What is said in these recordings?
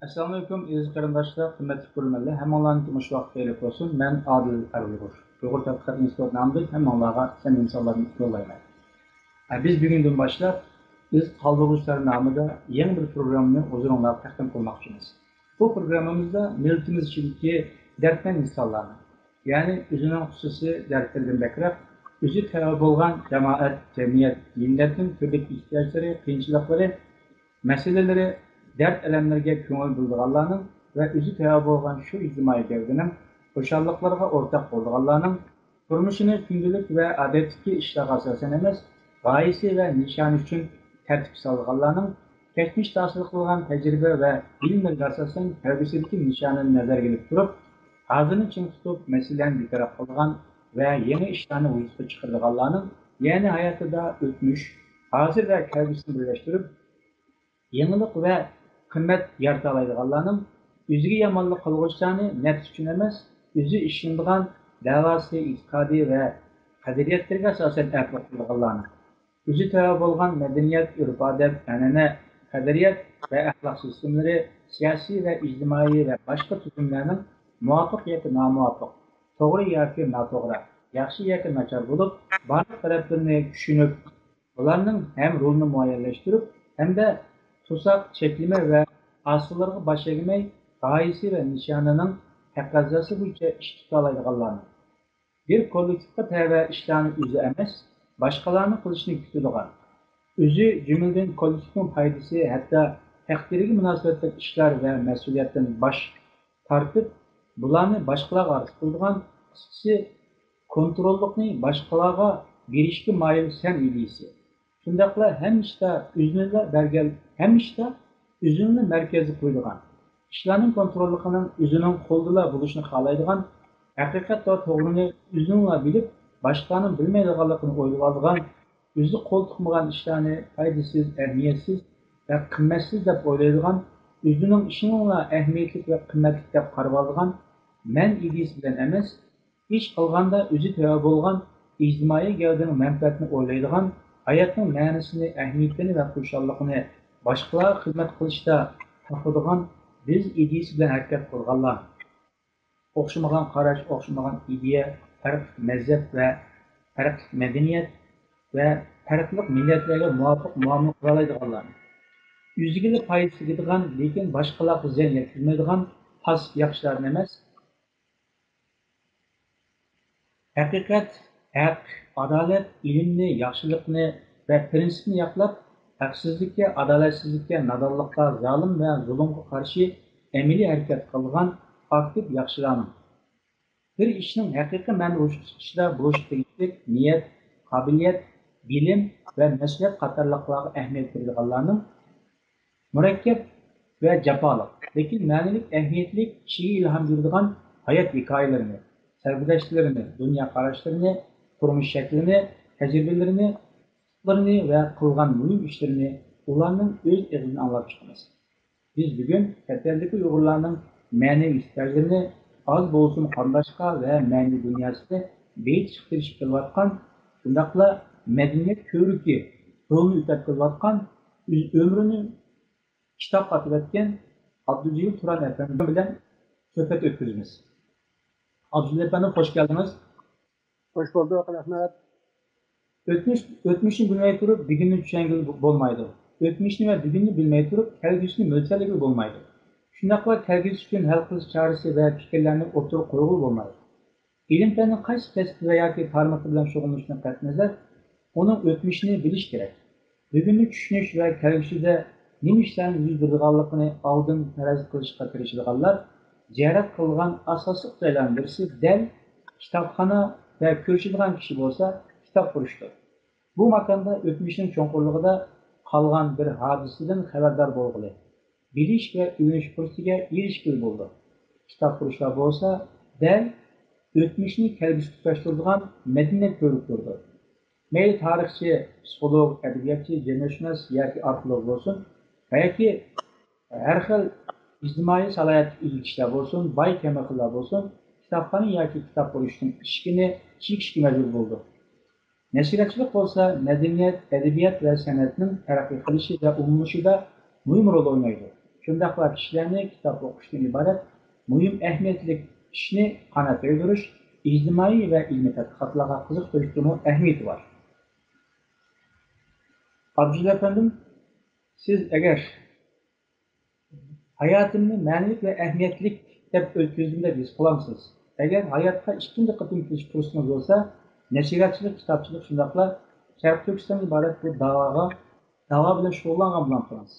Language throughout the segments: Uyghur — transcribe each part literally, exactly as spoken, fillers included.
ئەسسالامۇئەلەيكۇم، ئەزىز قېرىنداشلار، ھۆرمەتلىك كۆرۈرمەنلەر، ھەممىڭلارنىڭكى مۇشۇ ۋاقىت خەيرلىك بولسۇن. مەن ئادىل ئەرئۇيغۇر. ئۇيغۇر تەتقىقات ئىنستىتۇتى نامىدىن ھەممىڭلارغا سەمىمىي سالام يوللايمەن. ئە، بىز بۈگۈندىن باشلاپ ئىز قالدۇرغۇچىلار نامىدا يېڭى بىر پروگراممىنى ھۇزۇرۇڭلارغا تەقدىم قىلماقچىمىز. بۇ پروگراممىمىزدا مىللىتىمىز ئىچىدىكى دەردمەن ئىنسانلارنى، يەنى ئۆزىنىڭ خۇسۇسىي دەردلىرىدىن بەكرەك، ئۆزى تەۋە بولغان جامائەت، جەمئىيەت، مىللەتنىڭ تۈرلۈك ئېھتىياجلىرى، قىيىنچىلىقلىرى، مەسىلىلىرى، دەرد-ئەلەملىرىگە كۆڭۈل بۆلىدىغانلارنىڭ ۋە ئۆزى تەۋە بولغان شۇ ئىجتىمائىي گەۋدىنىڭ خۇشاللىقلىرىغا ئورتاق بولىدىغانلارنىڭ تۇرمۇشىنى كۈندىلىك ۋە ئادەتتىكى ئىشلارغا ئاساسەن ئەمەس، غايىسى ۋە نىشانى ئۈچۈن تەرتىپكە سالىدىغانلارنىڭ كەچمىشتە ھاسىل قىلغان تەجرىبە ۋە بىلىملىرىگە ئاساسەن كەلگۈسىدىكى نىشانىنى نەزەرگە ئېلىپ تۇرۇپ، ھازىرنى چىڭ تۇتۇپ، مەسىلىلەرنى بىتەرەپ قىلىدىغان ۋە يېڭى ئىشلارنى ۋۇجۇدقا چىقىرىدىغانلارنىڭ، يەنى ھاياتىدا ئۆتمۈش، ھازىر ۋە كەلگۈسىنى بىرلەشتۈرۈپ، يېڭىلىق ۋە قىممەت يارىتالايدىغانلارنىڭ، ئۆزىگە يامانلىق قىلغۇچىلارنى نەپسى ئۈچۈن ئەمەس، ئۆزى ئىشىنىدىغان دەۋاسى، ئېتىقادى ۋە قەدرىيەتلىرىگە ئاساسەن ئەپۇ قىلىدىغانلارنىڭ، ئۆزى تەۋە بولغان مەدەنىيەت، ئۆرپ-ئادەت، ئەنئەنە، قەدرىيەت ۋە ئەخلاق سىستېمىلىرى، سىياسىي ۋە ئىجتىمائىي ۋە باشقا تۈزۈملەرنىڭ مۇۋاپىق ياكى نامۇۋاپىق، توغرا ياكى ناتوغرا، ياخشى ياكى ناچار بولۇپ، بارلىق تەرەپلىرىنى چۈشىنىپ، ئۇلارنىڭ ھەم رولىنى مۇئەييەنلەشتۈرۈپ، ھەمدە توساق، چەكلىمە ۋە ئاسىللىرىغا باش ئەگمەي، غايىسى ۋە نىشانىنىڭ تەقەززاسى بويىچە ئىش تۇتالايدىغانلارنىڭ، بىر كوللېكتىپقا تەۋە ئىشلارنى ئۆزى ئەمەس، باشقىلارنىڭ قىلىشىنى كۈتىدىغان، ئۆزى، جۈملىدىن كوللېكتىپنىڭ پايدىسى، ھەتتا تەقدىرىگە مۇناسىۋەتلىك ئىشلار ۋە مەسئۇلىيەتتىن باش تارتىپ، بۇلارنى باشقىلارغا ئارزۇ قىلىدىغان، قىسقىسى، كونتروللۇقنى باشقىلارغا بېرىشكە مايىل سەن ئىدىيىسى. شۇنداقلا ھەممە ئىشتا ئۆزىنىلا بەرگەن، ھەممە ئىشتا ئۆزىنىلا مەركەزگە قويىدىغان، ئىشلارنىڭ كونتروللۇقىنىڭ ئۆزىنىڭ قولىدىلا بولۇشىنى خالايدىغان، ھەقىقەت ۋە توغرىنى ئۆزىنىلا بىلىپ، باشقىلارنىڭ بىلمەيدىغانلىقىنى ئويلىۋالىدىغان، ئۆزى قول تۇقمىغان ئىشلارنى پايدىسىز، ئەھمىيەتسىز ۋە قىممەتسىز دەپ ئويلايدىغان، ئۆزىنىڭ ئىشىنىلا ئەھمىيەتلىك ۋە قىممەتلىك دەپ قارىۋالىدىغان مەن ئىدىيىسى بىلەن ئەمەس، ئىش قىلغاندا ئۆزى تەۋە بولغان ئىجتىمائىي گەۋدىنىڭ مەنپەئەتىنى ئويلايدىغان، ھاياتنىڭ مەنىسىنى، ئەھمىيىتىنى ۋە خۇشاللىقىنى باشقىلارغا خىزمەت قىلىشتا تاپىدىغان بىز ئىدىيىسى بىلەن ھەرىكەت قىلغانلار. ئوخشىمىغان قاراش، ئوخشىمىغان ئىدىيە، پەرقلىق مەزھەپ ۋە پەرقلىق مەدەنىيەت ۋە پەرقلىق مىللەتلەرگە مۇۋاپىق مۇئامىلە قىلالايدىغانلارنى، ئۆزىگىلا پايدا تېگىدىغان، لېكىن باشقىلارغا زىيان يەتكۈزمەيدىغان پاسىپ ياخشىلارنى ئەمەس، ھەقىقەت، ھەق، ئادالەت، ئىلىمنى، ياخشىلىقنى ۋە پىرىنسىپنى ياقلاپ، ھەقسىزلىككە، ئادالەتسىزلىككە، نادانلىققا، زالىم ۋە زۇلۇمغا قارشى ئەمەلىي ھەرىكەت قىلىدىغان ئاكتىپ ياخشىلارنىڭ، بىر ئىشنىڭ ھەقىقىي مەنىدە ۋۇجۇدقا چىقىشىدا بولۇشقا تېگىشلىك نىيەت، قابىلىيەت، بىلىم ۋە مەسلىھەت قاتارلىقلارغا ئەھمىيەت بېرىدىغانلارنىڭ، مۇرەككەپ ۋە جاپالىق، لېكىن مەنىلىك، ئەھمىيەتلىك، كىشىگە ئىلھام بېرىدىغان ھايات ھېكايىلىرىنى، سەرگۈزەشتلىرىنى، دۇنيا قاراشلىرىنى، تۇرمۇش شەكلىنى، تەجرىبىلىرىنى، ئۇقۇملىرىنى ۋە قىلغان مۇھىم ئىشلىرىنى ئۇلارنىڭ ئۆز ئېغىزىدىن ئاڭلاپ چىقىمىز. بىز بۈگۈن چەت ئەلدىكى ئۇيغۇرلارنىڭ مەنىۋى ئېھتىياجلىرىنى ئاز بولسىمۇ قامداشقا ۋە مەنىۋى دۇنياسىنى بېيىتىشقا تىرىشىپ كېلىۋاتقان، شۇنداقلا مەدەنىيەت كۆۋرۈكى رولىنى ئۆتەپ كېلىۋاتقان، ئۆز ئۆمرىنى كىتابقا ئاتىۋەتكەن ئابدۇجېلىل تۇران ئەپەندى بىلەن سۆھبەت ئۆتكۈزىمىز. ئابدۇجېلىل ئەپەندىم، خوش كەلدىڭىز. خوش بولدۇق، رەھمەت. ئۆتمۈش، ئۆتمۈشنى بىلمەي تۇرۇپ، بۈگۈننى چۈشەنگىلى بولمايدۇ. ئۆتمۈشنى ۋە بۈگۈننى بىلمەي تۇرۇپ، كەلگۈسىنى مۆلچەرلىگىلى بولمايدۇ. شۇنداقلا كەلگۈسى ئۈچۈن ھەل قىلىش چارىسى ۋە پىكىرلەرنى ئوتتۇرىغا قويغىلى بولمايدۇ. ئىلىم-پەننىڭ قايسى كەسپى ۋە ياكى تارمىقى بىلەن شۇغۇللىنىشىدىن قەتئىينەزەر، ئۇنىڭ ئۆتمۈشىنى بىلىش كېرەك. بۈگۈننى چۈشىنىش ۋە كەلگۈسىدە نېمە ئىشلارنىڭ يۈز بېرىدىغانلىقىنى ئالدىن پەرەز قىلىشقا تىرىشىدىغانلار زىيارەت قىلىدىغان ئاساسلىق جايلارنىڭ بىرسى دەل كىتابخانا ۋە كۆرۈشىدىغان كىشى بولسا كىتابپۇرۇشتۇر. بۇ ماكاندا ئۆتمۈشنىڭ چوڭقۇرلۇقىدا قالغان بىر ھادىسىدىن خەۋەردار بولغىلى، بىلىش ۋە ئۆگىنىش پۇرسىتىگە ئېرىشكىلى بولىدۇ. كىتابپۇرۇشلار بولسا دەل ئۆتمۈشنى كەلگۈسىگە تۇتاشتۇرىدىغان مەدەنىيەت كۆۋرۈكلىرىدۇر. مەيلى تارىخچى، پسىخولوگ، ئەدەبىياتچى، جەمئىيەتشۇناس ياكى ئارخېئولوگ بولسۇن ۋە ياكى ھەر خىل ئىجتىمائىي سالاھىيەتكە ئىگە كىشىلەر بولسۇن، باي كەمبەغەللەر بولسۇن، كىتابخانا ياكى كىتابپۇرۇشنىڭ ئىشىكىنى چېكىشكە مەجبۇر بولىدۇ. نەشرىياتچىلىق بولسا مەدەنىيەت، ئەدەبىيات ۋە سەنئەتنىڭ تەرەققىي قىلىشى ۋە ئومۇملىشىشىدا مۇھىم رول ئوينايدۇ. شۇنداقلا كىشىلەرنى كىتاب ئوقۇشتىن ئىبارەت مۇھىم ئەھمىيەتلىك ئىشنى قانات يايدۇرۇش، ئىجتىمائىي ۋە ئىلمىي تەتقىقاتلارغا قىزىقتۇرۇشتىمۇ ئەھمىيىتى بار. ئابدۇللا ئەپەندىم، سىز ئەگەر ھاياتىمنى مەنىلىك ۋە ئەھمىيەتلىك دەپ ئۆتكۈزدۈم دەپ ھېس قىلامسىز؟ ئەگەر ھاياتقا ئىككىنچى قېتىم كېلىش پۇرسىتىڭىز بولسا، نەشرىياتچىلىق، كىتابچىلىق، شۇنداقلا شەرقىي تۈركىستاندىن ئىبارەت بۇ داۋاغا، داۋا بىلەن شۇغۇللانغان بولامتىڭىز؟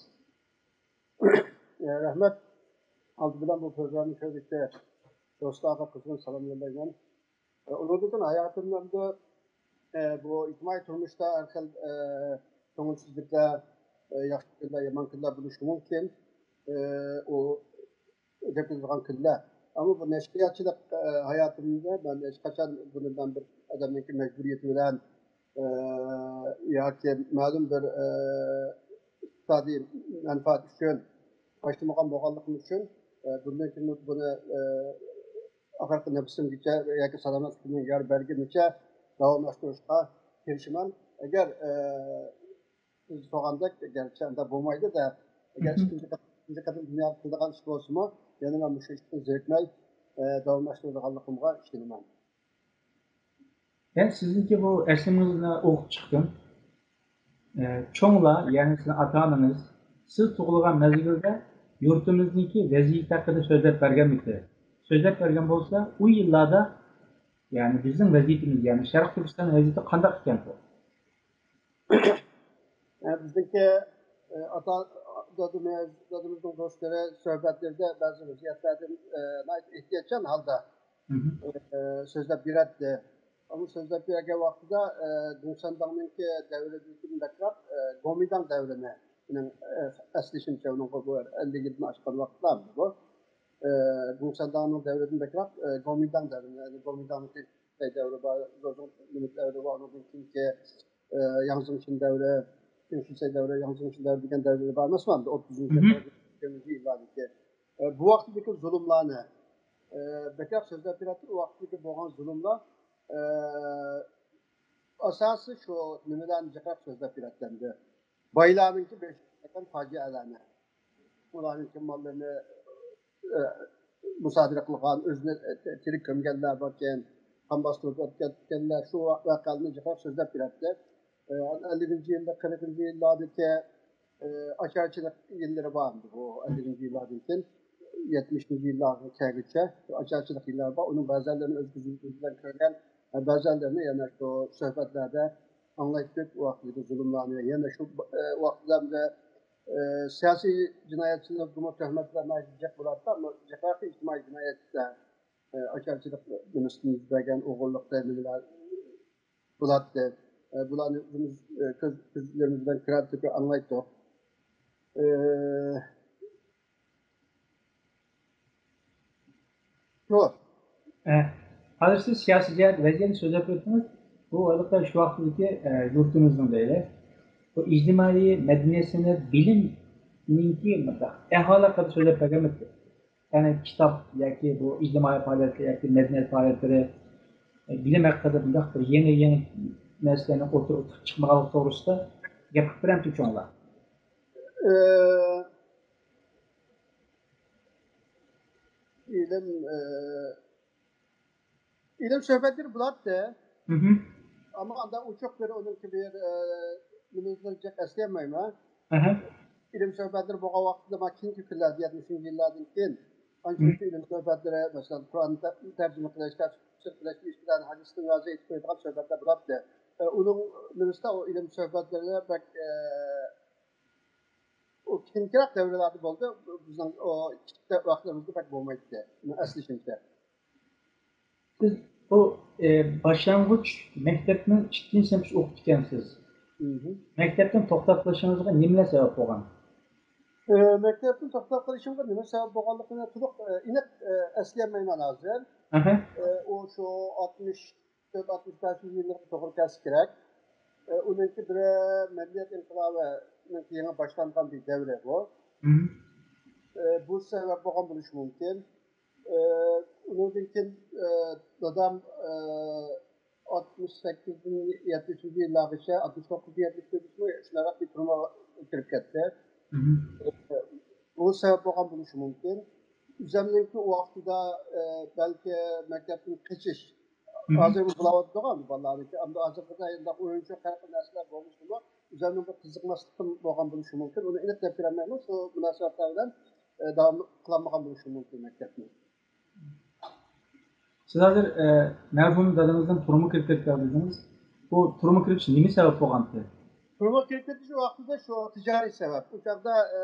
ئە، رەھمەت. ئالدى بىلەن بۇ پروگراممىنى كۆرگۈچى دوستلارغا قىزغىن سالام يوللايمەن. ئە، ئۇنىڭدىن كېيىن ھاياتىمدا، ئە، بۇ ئىجتىمائىي تۇرمۇشتا ھەر خىل، ئە، كۆڭۈلسىزلىكلەر، ئە، ياخشى كۈنلەر، يامان كۈنلەر بولۇشى مۇمكىن. ئە، ئۇ دەپ يازغان كۈنلەر. ئەمما بۇ نەشرىياتچىلىق، ئە، ھاياتىمدا مەن ھېچقاچان بۇنى مەن بىر ئادەمنىڭكى مەجبۇرىيىتى بىلەن، ئە، ياكى مەلۇم بىر، ئە، ئىقتىسادىي مەنپەئەت ئۈچۈن باشلىمىغان بولغانلىقىم ئۈچۈن، ئە، بۇندىن كېيىن بۇنى، ئە، ئاخىرقى نەپىسىمگىچە ياكى سالامەتلىكىمنىڭ يار بەرگىنىچە داۋاملاشتۇرۇشقا تىرىشىمەن. ئەگەر، ئە، سىز سورىغاندەك، گەرچە ئۇنداق بولمايدۇ-دە، ئەگەر ئىككىنچى قېتىم، ئىككىنچى قېتىم بۇنى قىلىدىغان ئىش بولسىمۇ، يەنە مەن مۇشۇ ئىشتىن زېرىكمەي، ئە، داۋاملاشتۇرىدىغانلىقىمغا ئىشىنىمەن. مەن سىزنىڭكى بۇ ئەسلىمىڭىزنى ئوقۇپ چىقتىم. ئە، چوڭلار، يەنى سىزنىڭ ئاتا-ئانىڭىز سىز تۇغۇلغان مەزگىلدە يۇرتىمىزنىڭكى ۋەزىيىتى ھەققىدە سۆزلەپ بەرگەنمىكى؟ سۆزلەپ بەرگەن بولسا، ئۇ يىللاردا، يەنى بىزنىڭ ۋەزىيىتىمىز، يەنى شەرقىي تۈركىستان ۋەزىيىتى قانداق ئىكەنكۇ؟ ئە، بىزنىڭكى، ئە، ئاتا، دادىمىز، دادىمىزنىڭ دوستلىرى سۆھبەتلىرىدە بەزى ۋەزىيەتلەردىن، ئە، ناھايىتى ئېھتىياتچان ھالدا، ئە، سۆزلەپ بېرەتتى. ئۇ سۆزلەپ بەرگەن ۋاقتىدا، ئە، گۇڭسەنداڭنىڭكى دەۋرىدىن بەكرەك، ئە، گومىنداڭ دەۋرىنى، مېنىڭ، ئە، ئەسلىشىمچە، ئۇنىڭغا بۇ ئەللىك يىلدىن ئاشقان ۋاقىتلار بۇ. ئە، گۇڭسەنداڭنىڭ دەۋرىدىن بەكرەك، ئە، گومىنداڭ دەۋرىنى، يەنى گومىنداڭنىڭكى دەۋرى بار، زوزۇڭ دەۋرى بار، ئۇنىڭدىن كېيىنكى، ئە، ياڭزېڭشىن دەۋرى، تىڭشىسەي دەۋرى، ياڭزېڭشىن دەۋرى دېگەن دەۋرلەر بار ئەمەسمۇ؟ ئوتتۇزىنچى، يىگىرمىنچى يىللاردىكى. ئە، بۇ ۋاقىتتىكى زۇلۇملارنى، ئە، بەكرەك سۆزلەپ بېرەتتى. ئۇ ۋاقىتتىكى بولغان زۇلۇملار، ئە، ئاساسىي شۇ نېمىلەرنى جىقراق سۆزلەپ بېرەتتى ئەمدى. بايلارنىڭكى بېشىغا كەلگەن پاجىئەلەرنى. ئۇلارنىڭكى ماللىرىنى، ئە، مۇسادىرە قىلغان، ئۆزىنى، ئە، تىرىك كۆمگەنلەر باركەن، قان باستۇرۇپ ئۆتكەنلەر، شۇ ۋەقەلەرنى جىقراق سۆزلەپ بېرەتتى. ئە، ئەللىكىنچى يىلدا، قىرىقىنچى يىللاردىكى، ئە، ئاچارچىلىق يىللىرى بار ئەمدى بۇ ئەللىكىنچى يىللاردىن كېيىن يەتمىشىنچى يىللارغا كەلگۈچە ئاچارچىلىق يىللار بار. ئۇنىڭ بەزەنلىرىنى ئۆز كۆزىمىز بىلەن كۆرگەن، بەزەنلىرىنى يەنە شۇ سۆھبەتلەردە ئاڭلايتتۇق. ئۇ ۋاقىتتىكى زۇلۇملارنى، يەنە شۇ، ئە، ۋاقىتلاردا، ئە، سىياسىي جىنايەتچىلەرگىمۇ تۆھمەتلەر ناھايىتى جىق بولاتتى، ئەمما جىقراق ئىجتىمائىي جىنايەتتە، ئە، ئاچارچىلىق نېمىسىدىن يۈز بەرگەن ئوغرىلىقتا نېمىلەر بولاتتى. ئە، بۇلارنى ئۆزىمىز، ئە، كۆز، كۆزلىرىمىز بىلەن كۆرەتتۇق، ئاڭلايتتۇق. ئە، شۇ. ئە، ھازىر سىز سىياسىي جەھەت ۋەزىيەتنى سۆزلەپ ئۆتتىڭىز. بۇ ھېلىقى شۇ ۋاقىتتىكى، ئە، يۇرتىمىزنىڭ دەيلى، بۇ ئىجتىمائىي مەدەنىيەت سەنئەت بىلىمنىڭكى مۇنداق ئەھۋالى ھەققىدە سۆزلەپ بەرگەنمىدى؟ يەنى كىتاب ياكى بۇ ئىجتىمائىي پائالىيەتلەر ياكى مەدەنىيەت پائالىيەتلىرى، ئە، بىلىم ھەققىدە مۇنداق بىر يېڭى، يېڭى نەرسىلەرنى ئوتتۇرىغا چىقمىغانلىقى توغرىسىدا گەپ قىلىپ بېرەمتى چوڭلار؟ ئە، ئىلىم، ئە، ئىلىم سۆھبەتلىرى بولاتتى. ئەمما ئاندا ئوچۇق بىر ئۇنىڭكى بىر، ئە، نېمىلىرىنى جىق ئەسلىيەلمەيمەن. ئىلىم سۆھبەتلىرى بولغان ۋاقتىدا مانا كېيىنكى كۈنلەردە، يەتمىشىنچى يىللاردىن كېيىن ئانچە-مۇنچە ئىلىم سۆھبەتلىرى، مەسىلەن، قۇرئان تە-، تەرجىمە قىلىش، تەپسىر قىلىش، ئىشتىدان ھەدىسنى ۋازە ئېيتىپ قويىدىغان سۆھبەتلەر بولاتتى. ئە، ئۇنىڭ نېمىسىدە ئۇ ئىلىم سۆھبەتلىرى بەك، ئە، ئۇ كېيىنكىرەك دەۋرلەردە بولدى. بىزنىڭ ئۇ كىچىك ۋاقىتلىرىمىزدا بەك بولمايتتى، مېنىڭ ئەسلىشىمچە. سىز بۇ، ئى، باشلانغۇچ مەكتەپنىڭ ئىككىنچى سىنىپتا ئوقۇپتىكەنسىز. مەكتەپتىن توختاپ قېلىشىڭىزغا نېمىلەر سەۋەب بولغان؟ ئى، مەكتەپتىن توختاپ قېلىشىمغا نېمە سەۋەب بولغانلىقىنى تولۇق، ئى، ئېنىق، ئى، ئەسلىيەلمەيمەن ھازىر. ئى، ئۇ شۇ ئاتمىش تۆت، ئاتمىش بەشىنچى يىللىرىغا توغرا كەلسە كېرەك. ئى، ئۇنىڭكى بىر، ئى، مەدەنىيەت ئىنقىلابىنىڭ يېڭى باشلانغان بىر دەۋرى بۇ. ئى، بۇ سەۋەب بولغان بولۇشى مۇمكىن. ئى، ئۇنىڭدىن كېيىن، ئى، دادام، ئى، ئاتمىش سەككىزدىن يەتمىشىنچى يىللارغىچە، ئاتمىش توققۇزدىن يەتمىش تۆتكىچە شۇنداق بىر تۈرمىگە كىرىپ كەتتى. ئى، بۇ سەۋەب بولغان بولۇشى مۇمكىن. ئۆزۈمنىڭكى ۋاقتىدا، ئە، بەلكى مەكتەپتىن قېچىش. ھازىر بۇلاۋاتىدىغان بالىلارنىڭكى، ئەمدى ھازىرقىدا ئۇيۇنچۇق قەدەر نەرسىلەر بولمىسىمۇ، ئۆزۈمنىڭ بىر قىزىقماسلىقىم بولغان بولۇشى مۇمكىن. ئۇنى ئېنىق دەپ بېرەلمەيمەن. شۇ مۇناسىۋەتلەر بىلەن، ئە، داۋام قىلالمىغان بولۇشى مۇمكىن مەكتەپنى. سىز ھازىر، ئە، مەرھۇم دادىڭىزنىڭ تۈرمىگە كىرىپ كەتكەن دېدىڭىز. بۇ تۈرمىگە كىرىپ كېتىشى نېمە سەۋەب بولغانتى؟ تۈرمىگە كىرىپ كېتىشى ۋاقتىدا شۇ تىجارىي سەۋەب. ئۇ چاغدا، ئە،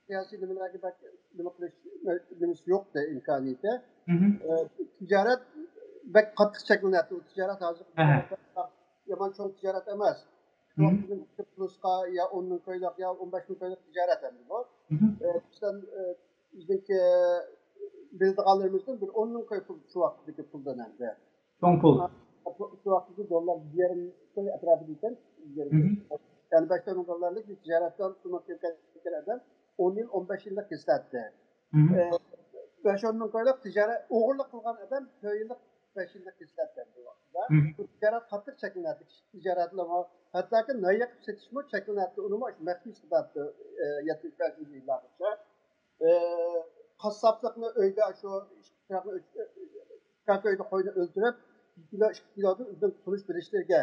سىياسىي نېمىلەرگە بەك نېمە قىلىش نېمىسى يوق ئىدى، ئىمكانىيىتى. ئە، تىجارەت بەك قاتتىق چەكلىنەتتى. ئۇ تىجارەت ھازىر يامان چوڭ تىجارەت ئەمەس. شۇ ۋاقىت بىزنىڭ بىر پلۇسقا يا ئون مىڭ كويلۇق يا ئون بەش مىڭ كويلۇق تىجارەت ئەمدى بۇ. ئە، بىزدىن، ئە، بىزنىڭكى بىلىدىغانلىرىمىزدىن بىر ئون مىڭ كوي پۇل، شۇ ۋاقىتتىكى پۇلدىن ئەمدى. چوڭ پۇل. شۇ ۋاقىتتىكى دوللار يېرىم كوي ئەتراپىدا ئىكەن. يەنى بەش مىڭ دوللارلىق بىر تىجارەتتىن تۈرمىگە كىرگەن ئادەم ئون يىل، ئون بەش يىللىق كېسىلەتتى. ئە، بەش ئون مىڭ كويلۇق تىجارەت، ئوغرىلىق قىلغان ئادەم تۆت يىللىق، بەش يىللىق كېسىلەتتى بۇ ۋاقىتتا. بۇ تىجارەت قاتتىق چەكلىنەتتى. كىچىك تىجارەتلەرمۇ، ھەتتاكى نان يېقىپ سېتىشمۇ چەكلىنەتتى. ئۇنىمۇ مەخپىي قىلاتتى، ئە، يەتمىش بەشىنچى يىللارغىچە. ئە، قاسساپلىقنى ئۆيدە شۇ چىراغنى ئۆچ-، چىراغ ئۆيدە قوينى ئۆلتۈرۈپ، بىر كىلو، ئىككى كىلودىن ئۆزىنىڭ تونۇش بىلىشلىرىگە،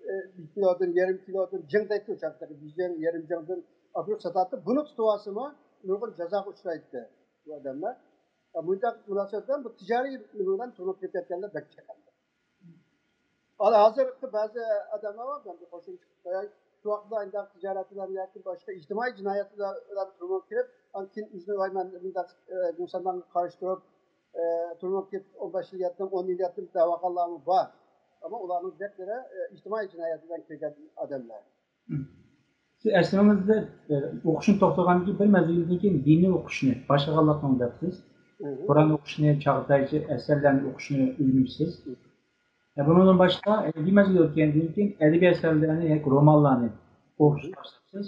ئە، بىر كىلودىن، يېرىم كىلودىن جىڭ دەيتتى ئۇ چاغدىكى، بىر جىڭ، يېرىم جىڭدىن ئاپىرىپ ساتاتتى. بۇنى تۇتۇۋالسىمۇ نۇرغۇن جازاغا ئۇچرايتتى بۇ ئادەملەر. ئە، مۇنداق مۇناسىۋەت بىلەن بۇ تىجارىي نېمە بىلەن تۈرمىگە كىرىپ كەتكەنلەر بەك چەكەندى. ھازىرقى بەزى ئادەملەر بار، مەن بىر قوشۇمچە قىلىپ قوياي. شۇ ۋاقىتتا ئاينداق تىجارەت بىلەن ياكى باشقا ئىجتىمائىي جىنايەت بىلەن تۈرمىگە كىرىپ، ئاندىن كېيىن ئۆزىنى ۋاي مەن مۇنداق، ئە، گۈلسانناڭغا قارشى تۇرۇپ، ئە، تۈرمىگە كىرىپ ئون بەش يىل ياتتىم، ئون يىل ياتتىم دەۋالغانلارمۇ بار. ئەمما ئۇلارنىڭ بەكلىرى، ئە، ئىجتىمائىي جىنايەت بىلەن كىرگەن ئادەملەر. سىز ئەسلىمىڭىزدە، ئە، ئوقۇشنى توختىغاندىن كېيىن بىر مەزگىلدىن كېيىن دىنىي ئوقۇشنى باشلىغانلىقىڭىزنى دەپسىز. قۇرئان ئوقۇشنى، چاغاتايچە ئەسەرلەرنى ئوقۇشنى ئۆگىنىپسىز. ئە، بۇنىڭدىن باشقا، ئە، بىر مەزگىل ئۆتكەندىن كېيىن ئەدەبىي ئەسەرلەرنى ياكى رومانلارنى ئوقۇشقا باشلاپسىز.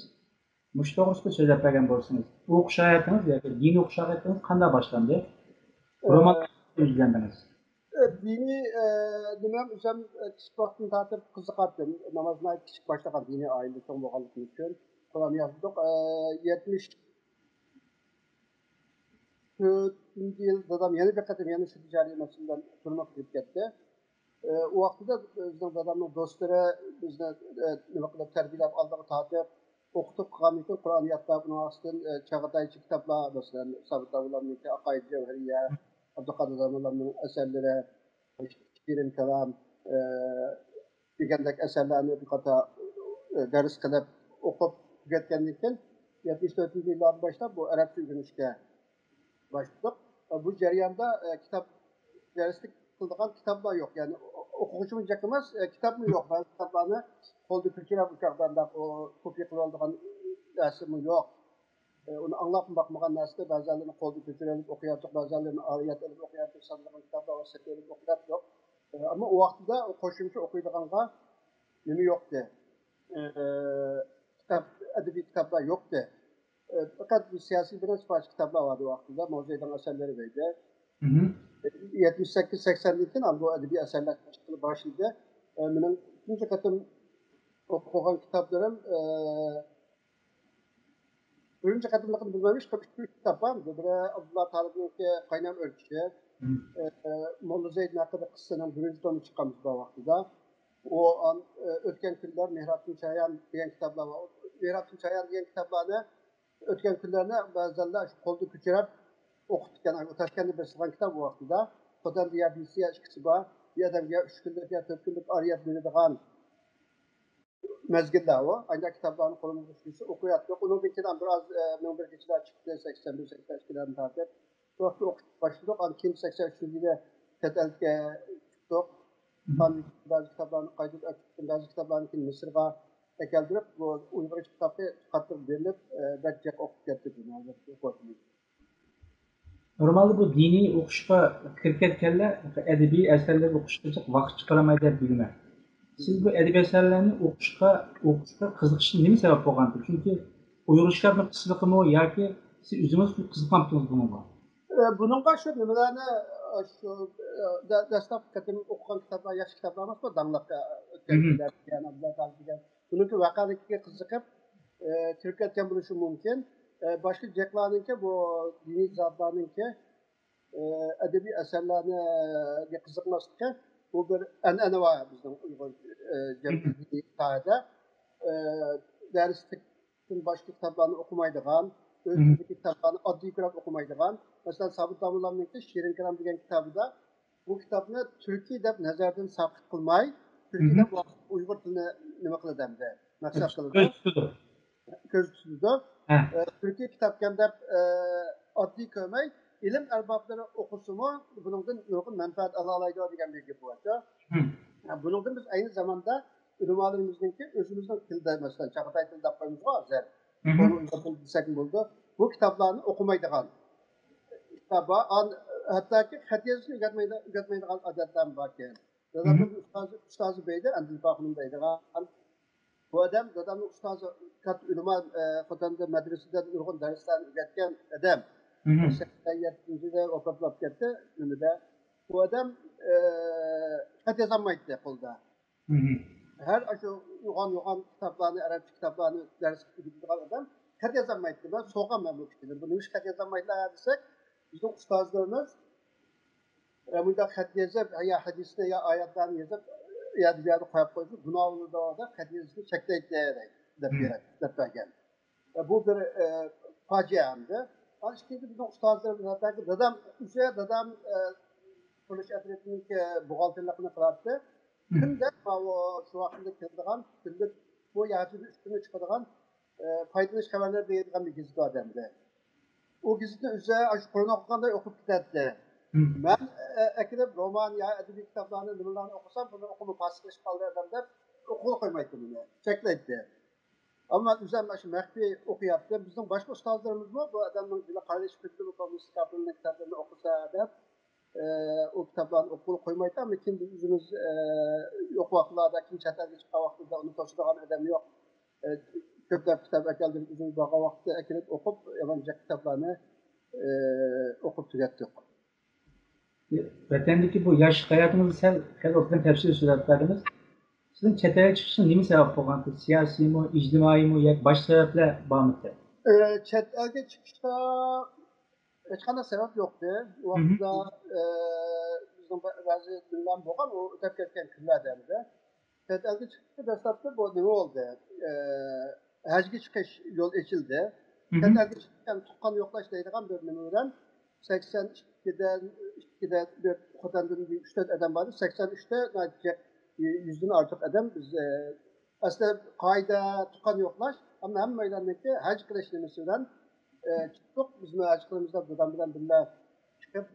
مۇشۇ توغرىسىدا سۆزلەپ بەرگەن بولسىڭىز، ئوقۇش ھاياتىڭىز ياكى دىنىي ئۆگىنىش ھاياتىڭىز قانداق باشلاندى؟ رومان ئۆگەندىڭىز؟ ئە، دىنىي، ئە، نېمەم ئۆزۈم، ئە، كىچىك ۋاقتىمدىن تارتىپ قىزىقاتتىم. ناماز ناھايىتى كىچىك باشلىغان، دىنىي ئائىلىدە چوڭ بولغانلىقىم ئۈچۈن. قۇرئان يازدۇق. ئە، يەتمىش تۆتىنچى يىل دادام يەنە بىر قېتىم يەنە شۇ تىجارىي مەسىلە بىلەن تۈرمىگە كىرىپ كەتتى. ئە، ئۇ ۋاقتىدا بىزنىڭ دادامنىڭ دوستلىرى بىزنى، ئە، نېمە قىلىپ تەربىيەلەپ ئالدىغا تارتىپ، ئوقۇتۇپ قىلغاندىن كېيىن قۇرئان ياتلاپ، ئۇنىڭ ئاستىدىن، ئە، چاغاتايچە كىتابلار، مەسىلەن، سابىت داۋۇللامنىڭكى ئەقايىد جەۋھىرىيە، ئابدۇقادىر داموللامنىڭ ئەسەرلىرى، شېرىن كالام، ئە، دېگەندەك ئەسەرلەرنى بىر قاتار، ئە، دەرس قىلىپ ئوقۇپ تۈگەتكەندىن كېيىن، يەتمىش تۆتىنچى يىللاردىن باشلاپ بۇ ئەرەبچە ئۆگىنىشكە باشلىدۇق. ئە، بۇ جەرياندا، ئە، كىتاب، دەرسلىك قىلىدىغان كىتابلار يوق. يەنى ئو-، ئوقۇغۇچىمۇ جىق ئەمەس، ئە، كىتابمۇ يوق. بەزى كىتابلارنى قولدا كۆچۈرۈپ، ئۇ چاغدا ئانداق ئۇ كوپىيە قىلىۋالىدىغان نەرسىمۇ يوق. ئە، ئۇنى ئاڭلاپمۇ باقمىغان نەرسىدە بەزىلىرىنى قولدا كۆچۈرۈۋېلىپ ئوقۇياتتۇق، بەزىلىرىنى ئارىيەت ئېلىپ ئوقۇياتتۇق، سانىدىغان كىتابلار بار، سېتىۋېلىپ ئوقۇياتتۇق. ئە، ئەمما ئۇ ۋاقتىدا قوشۇمچە ئوقۇيدىغانغا نېمە يوقتى. ئە، كىتاب، ئەدەبىي كىتابلار يوقتى. ئە، پەقەت بۇ سىياسىي بىر نەچچە پارچە كىتابلار بار ئۇ ۋاقتىدا، مۇزېينىڭ ئەسەرلىرى بولدى. يەتمىش سەككىز سەكسەندىن كېيىن بۇ ئەدەبىي ئەسەرلەر چىققىلى باشلىدى. ئە، مېنىڭ تۇنجى قېتىم ئوقۇغان كىتابلىرىم، ئە، بىرىنچى قېتىملىقىنى بىلمەيمەن، ئىككى، ئۈچ كىتاب بار. بىرى ئابدۇللا تالىپنىڭكى قاينام ئۆركىشى، ئە، موللا زەيدىن ھەققىدە قىسسىنىڭ بىرىنچى تومى چىققان بۇ ۋاقتىدا. ئۇ، ئان-، ئۆتكەن كۈنلەر، مېھرابتىن چايان دېگەن كىتابلار بار. مېھرابتىن چايان دېگەن كىتابلارنى ئۆتكەن كۈنلەرنى بەزەنلەر شۇ قولدا كۆچۈرۈپ ئوقۇتتىكەن. ئۇ تاشكەنتتە بېسىلغان كىتاب ئۇ ۋاقتىدا. خوتەندە يا بىر سىيا ئىككىسى بار. بىر ئادەمگە يا ئۈچ كۈنلۈك يا تۆت كۈنلۈك ئارىيەت بېرىدىغان مەزگىللەر ئۇ. ئانداق كىتابلارنى قولىمىزغا چۈشۈرسە ئوقۇياتتۇق. ئۇنىڭدىن كېيىن بىراز، ئە، مىڭ بىر كېچىلەر چىقتى، سەكسەن بىر، سەكسەن ئىككىلەردىن تارتىپ. شۇ ۋاقىتتا ئوقۇشقا باشلىدۇق. ئاندىن كېيىن سەكسەن ئۈچىنچى يىلى چەت ئەلگە چىقتۇق. ئاندىن بەزى كىتابلارنى قايتۇرۇپ ئەكەپتىم. بەزى كىتابلارنى كېيىن مىسىرغا ئەكەلدۈرۈپ، بۇ ئۇيغۇرچە كىتابقا قاتتىق بېرىلىپ، ئە، بەك جىق ئوقۇپ كەتتى بۇ ھازىر ئوقۇۋاتىمىز. نورمالدا بۇ دىنىي ئوقۇشقا كىرىپ كەتكەنلەر ئەدەبىي ئەسەرلەر ئوقۇشقا جىق ۋاقىت چىقىرالمايدۇ دەپ بىلىمەن. سىز بۇ ئەدەبىي ئەسەرلەرنى ئوقۇشقا، ئوقۇشقا قىزىقىشقا نېمە سەۋەب بولغانتى؟ چۈنكى ئۇيغۇر ئىشلارنىڭ قىسلىقىمۇ ياكى سىز ئۆزىڭىز قىزىقمامتىڭىز بۇنىڭغا؟ ئە، بۇنىڭغا شۇ نېمىلەرنى، ئە، شۇ، ئە، دە-، دەسلەپكى قېتىم ئوقۇغان كىتابلار ياخشى كىتابلار ئەمەسمۇ، داڭلىق، ئە، ئۆتكەن كۈنلەر دېگەن، ئابدۇللا تالىپ دېگەن. بۇنىڭكى ۋەقەلىكىگە قىزىقىپ، ئە، كىرىپ كەتكەن بولۇشى مۇمكىن. ئە، باشقا جىقلارنىڭكى، بۇ دىنىي زاتلارنىڭكى، ئە، ئەدەبىي ئەسەرلەرگە قىزىقماسلىقى، بۇ بىر ئەنئەنە بار بىزنىڭ ئۇيغۇر، ئە، جەمئىيەتتە. ئە، دەرسلىكتىن باشقا كىتابلارنى ئوقۇمايدىغان، ئۆز تىلىدىكى كىتابلارنى ئاددىيكىراپ ئوقۇمايدىغان. مەسىلەن، سابىت داموللامنىڭكى شېرىن كالام دېگەن كىتابىدا بۇ كىتابنى تۈركىي دەپ نەزەردىن ساقىت قىلماي، تۈركىي دەپ ئۇيغۇر تىلىنى نېمە قىلىدۇ ئەمدى، مەقسەت قىلىدۇ. كۆزدە تۇتىدۇ. ئە، تۈركىي كىتابكەن دەپ، ئە، ئاددىي كۆرمەي، ئىلىم ئەربابلىرى ئوقۇسىمۇ بۇنىڭدىن نۇرغۇن مەنپەئەت ئالالايدۇ دېگەن بىر گەپ بار. بۇنىڭدىن بىز ئەينى زاماندا ئۆلىمالىرىمىزنىڭكى ئۆزىمىزنىڭ تىلىدا، مەسىلەن، چاغاتاي تىلى دەپ قويىمىزغۇ ھازىر. بۇنى ئۇيغۇر تىلى دېسەكمۇ بولىدۇ. بۇ كىتابلارنى ئوقۇمايدىغان كىتاب بار. ئان-، ھەتتاكى خەت يېزىشنى ئۆگەتمەيدۇ-، ئۆگەتمەيدىغان ئادەتلەرمۇ باركەن. دادامنىڭ ئۇستازى، ئۇستازى بەيدى، ئەندىزە پاخۇنۇم دەيدىغان. بۇ ئادەم دادامنىڭ ئۇستازى، كاتتا ئۆلىما، ئە، خوتەندە مەدرىسىدە نۇرغۇن دەرسلەرنى ئۆگەتكەن ئادەم. سەكسەن يەتتىنچى يىلى ۋاپات بولۇپ كەتتى، نېمىدە. بۇ ئادەم، ئە، خەت يازالمايتتى قولىدا. ھەر ئاشۇ يوغان-يوغان كىتابلارنى، ئەرەبچە كىتابلارنى دەرس ئۆگىتىدىغان ئادەم خەت يازالمايتتى. مەن سورىغانمەن بۇ كىشىدىن، بۇ نېمىشقا خەت يازالمايدىلا دېسەك، بىزنىڭ ئۇستازلىرىمىز ئە، مۇنداق خەت يېزىپ، يا ھەدىسنى، يا ئايەتلەرنى يېزىپ، يا بىر يەردە قويۇپ قويسا، گۇناھ بولىدۇ دەپ، خەت يېزىشنى چەكلەيتتى دەپ، دەپ بېرەت-، دەپ بەرگەن. ئە، بۇ بىر، ئە، پاجىئە ئەمدى. ئان ئىككىنچى، بىزنىڭ ئۇستازلىرىمىز، ھەتتاكى دادام، ئۆزى دادام، ئە، قۇرۇلۇش ئەترىتىنىڭكى بۇغالتېرلىقىنى قىلاتتى. كۈندە ماۋۇ شۇ ۋاقىتتا كېلىدىغان، كۈندە بۇ ياچىدا ئۈچ كۈنى چىقىدىغان ئە، پايدىلىنىش خەۋەرلىرى دەيدىغان بىر گېزىت بار ئەمدى. ئۇ گېزىتنى ئۆزى ئاشۇ قۇرئان ئوقۇغاندەك ئوقۇپ كېتەتتى. مەن، ئە، ئەكىرىپ رومان يا ئەدەبىي كىتابلارنى، نېمىلەرنى ئوقۇسام، بۇنى ئوقۇمۇ پاسىقلىشىپ قالدى ئادەم دەپ، ئوقۇغىلى قويمايتتى مېنى. چەكلەيتتى. ئەمما مەن ئۆزۈم ئاشۇ مەخپىي ئوقۇياتتىم. بىزنىڭ باشقا ئۇستازلىرىمىزمۇ بۇ ئادەمنىڭ بىلەن قارىلىشىپ كېتىدۇ، بۇ كوممۇنىست كىتابلىرىنى ئوقۇسا دەپ، ئە، ئۇ كىتابلارنى ئوقۇغىلى قويمايتتى. ئەمما كېيىن بىز ئۆزىمىز، ئە، يوق ۋاقىتلاردا، كېيىن چەت ئەلگە چىققان ۋاقتىدا ئۇنى توسىدىغان ئادەم يوق. ئە، كۆپلەپ كىتاب ئەكەلدىم، ئۆزىمىز بارغان ۋاقىتتا ئەكىرىپ ئوقۇپ، يامان جىق كىتابلارنى، ئە، ئوقۇپ تۈگەتتۇق. ۋەتەندىكى بۇ ياشلىق ھاياتىڭىزنى سەل، خېلى ئوبدان تەپسىلىي سۆزلەپ بەردىڭىز. سىزنىڭ چەت ئەلگە چىقىشىڭىز نېمە سەۋەب بولغانتى؟ سىياسىيمۇ، ئىجتىمائىيمۇ ياكى باشقا سەۋەبلەر بارمىكەن؟ ئە، چەت ئەلگە چىقىشقا ھېچقانداق سەۋەب يوقتى. ئۇ ۋاقىتتا، ئە، بىزنىڭ بە-، بەزى كۈنلەر بولغان، ئۇ ئۆتەپ كەتكەن كۈنلەردە ئەمدى. چەت ئەلگە چىقىشتا دەسلەپتە بۇ نېمە بولدى؟ ئە، ھەجگە چىقىش يول ئېچىلدى. چەت ئەلگە چىققان تۇغقان يوقلاش دەيدىغان بىر نېمە بىلەن سەكسەن ئىككىدە، ئىككىدە بىر خوتەندىن بىر ئۈچ تۆت ئادەم باردى. سەكسەن ئۈچتە ناھايىتى جىق، يۈزدىن ئارتۇق ئادەم بىز، ئە، ئەسلى قائىدە تۇغقان يوقلاش، ئەمما ھەممەيلەننىڭكى ھەج قىلىش نېمىسى بىلەن، ئە، چىقتۇق. بىزمۇ ھەج قىلىمىز دەپ دادام بىلەن بىللە چىقىپ،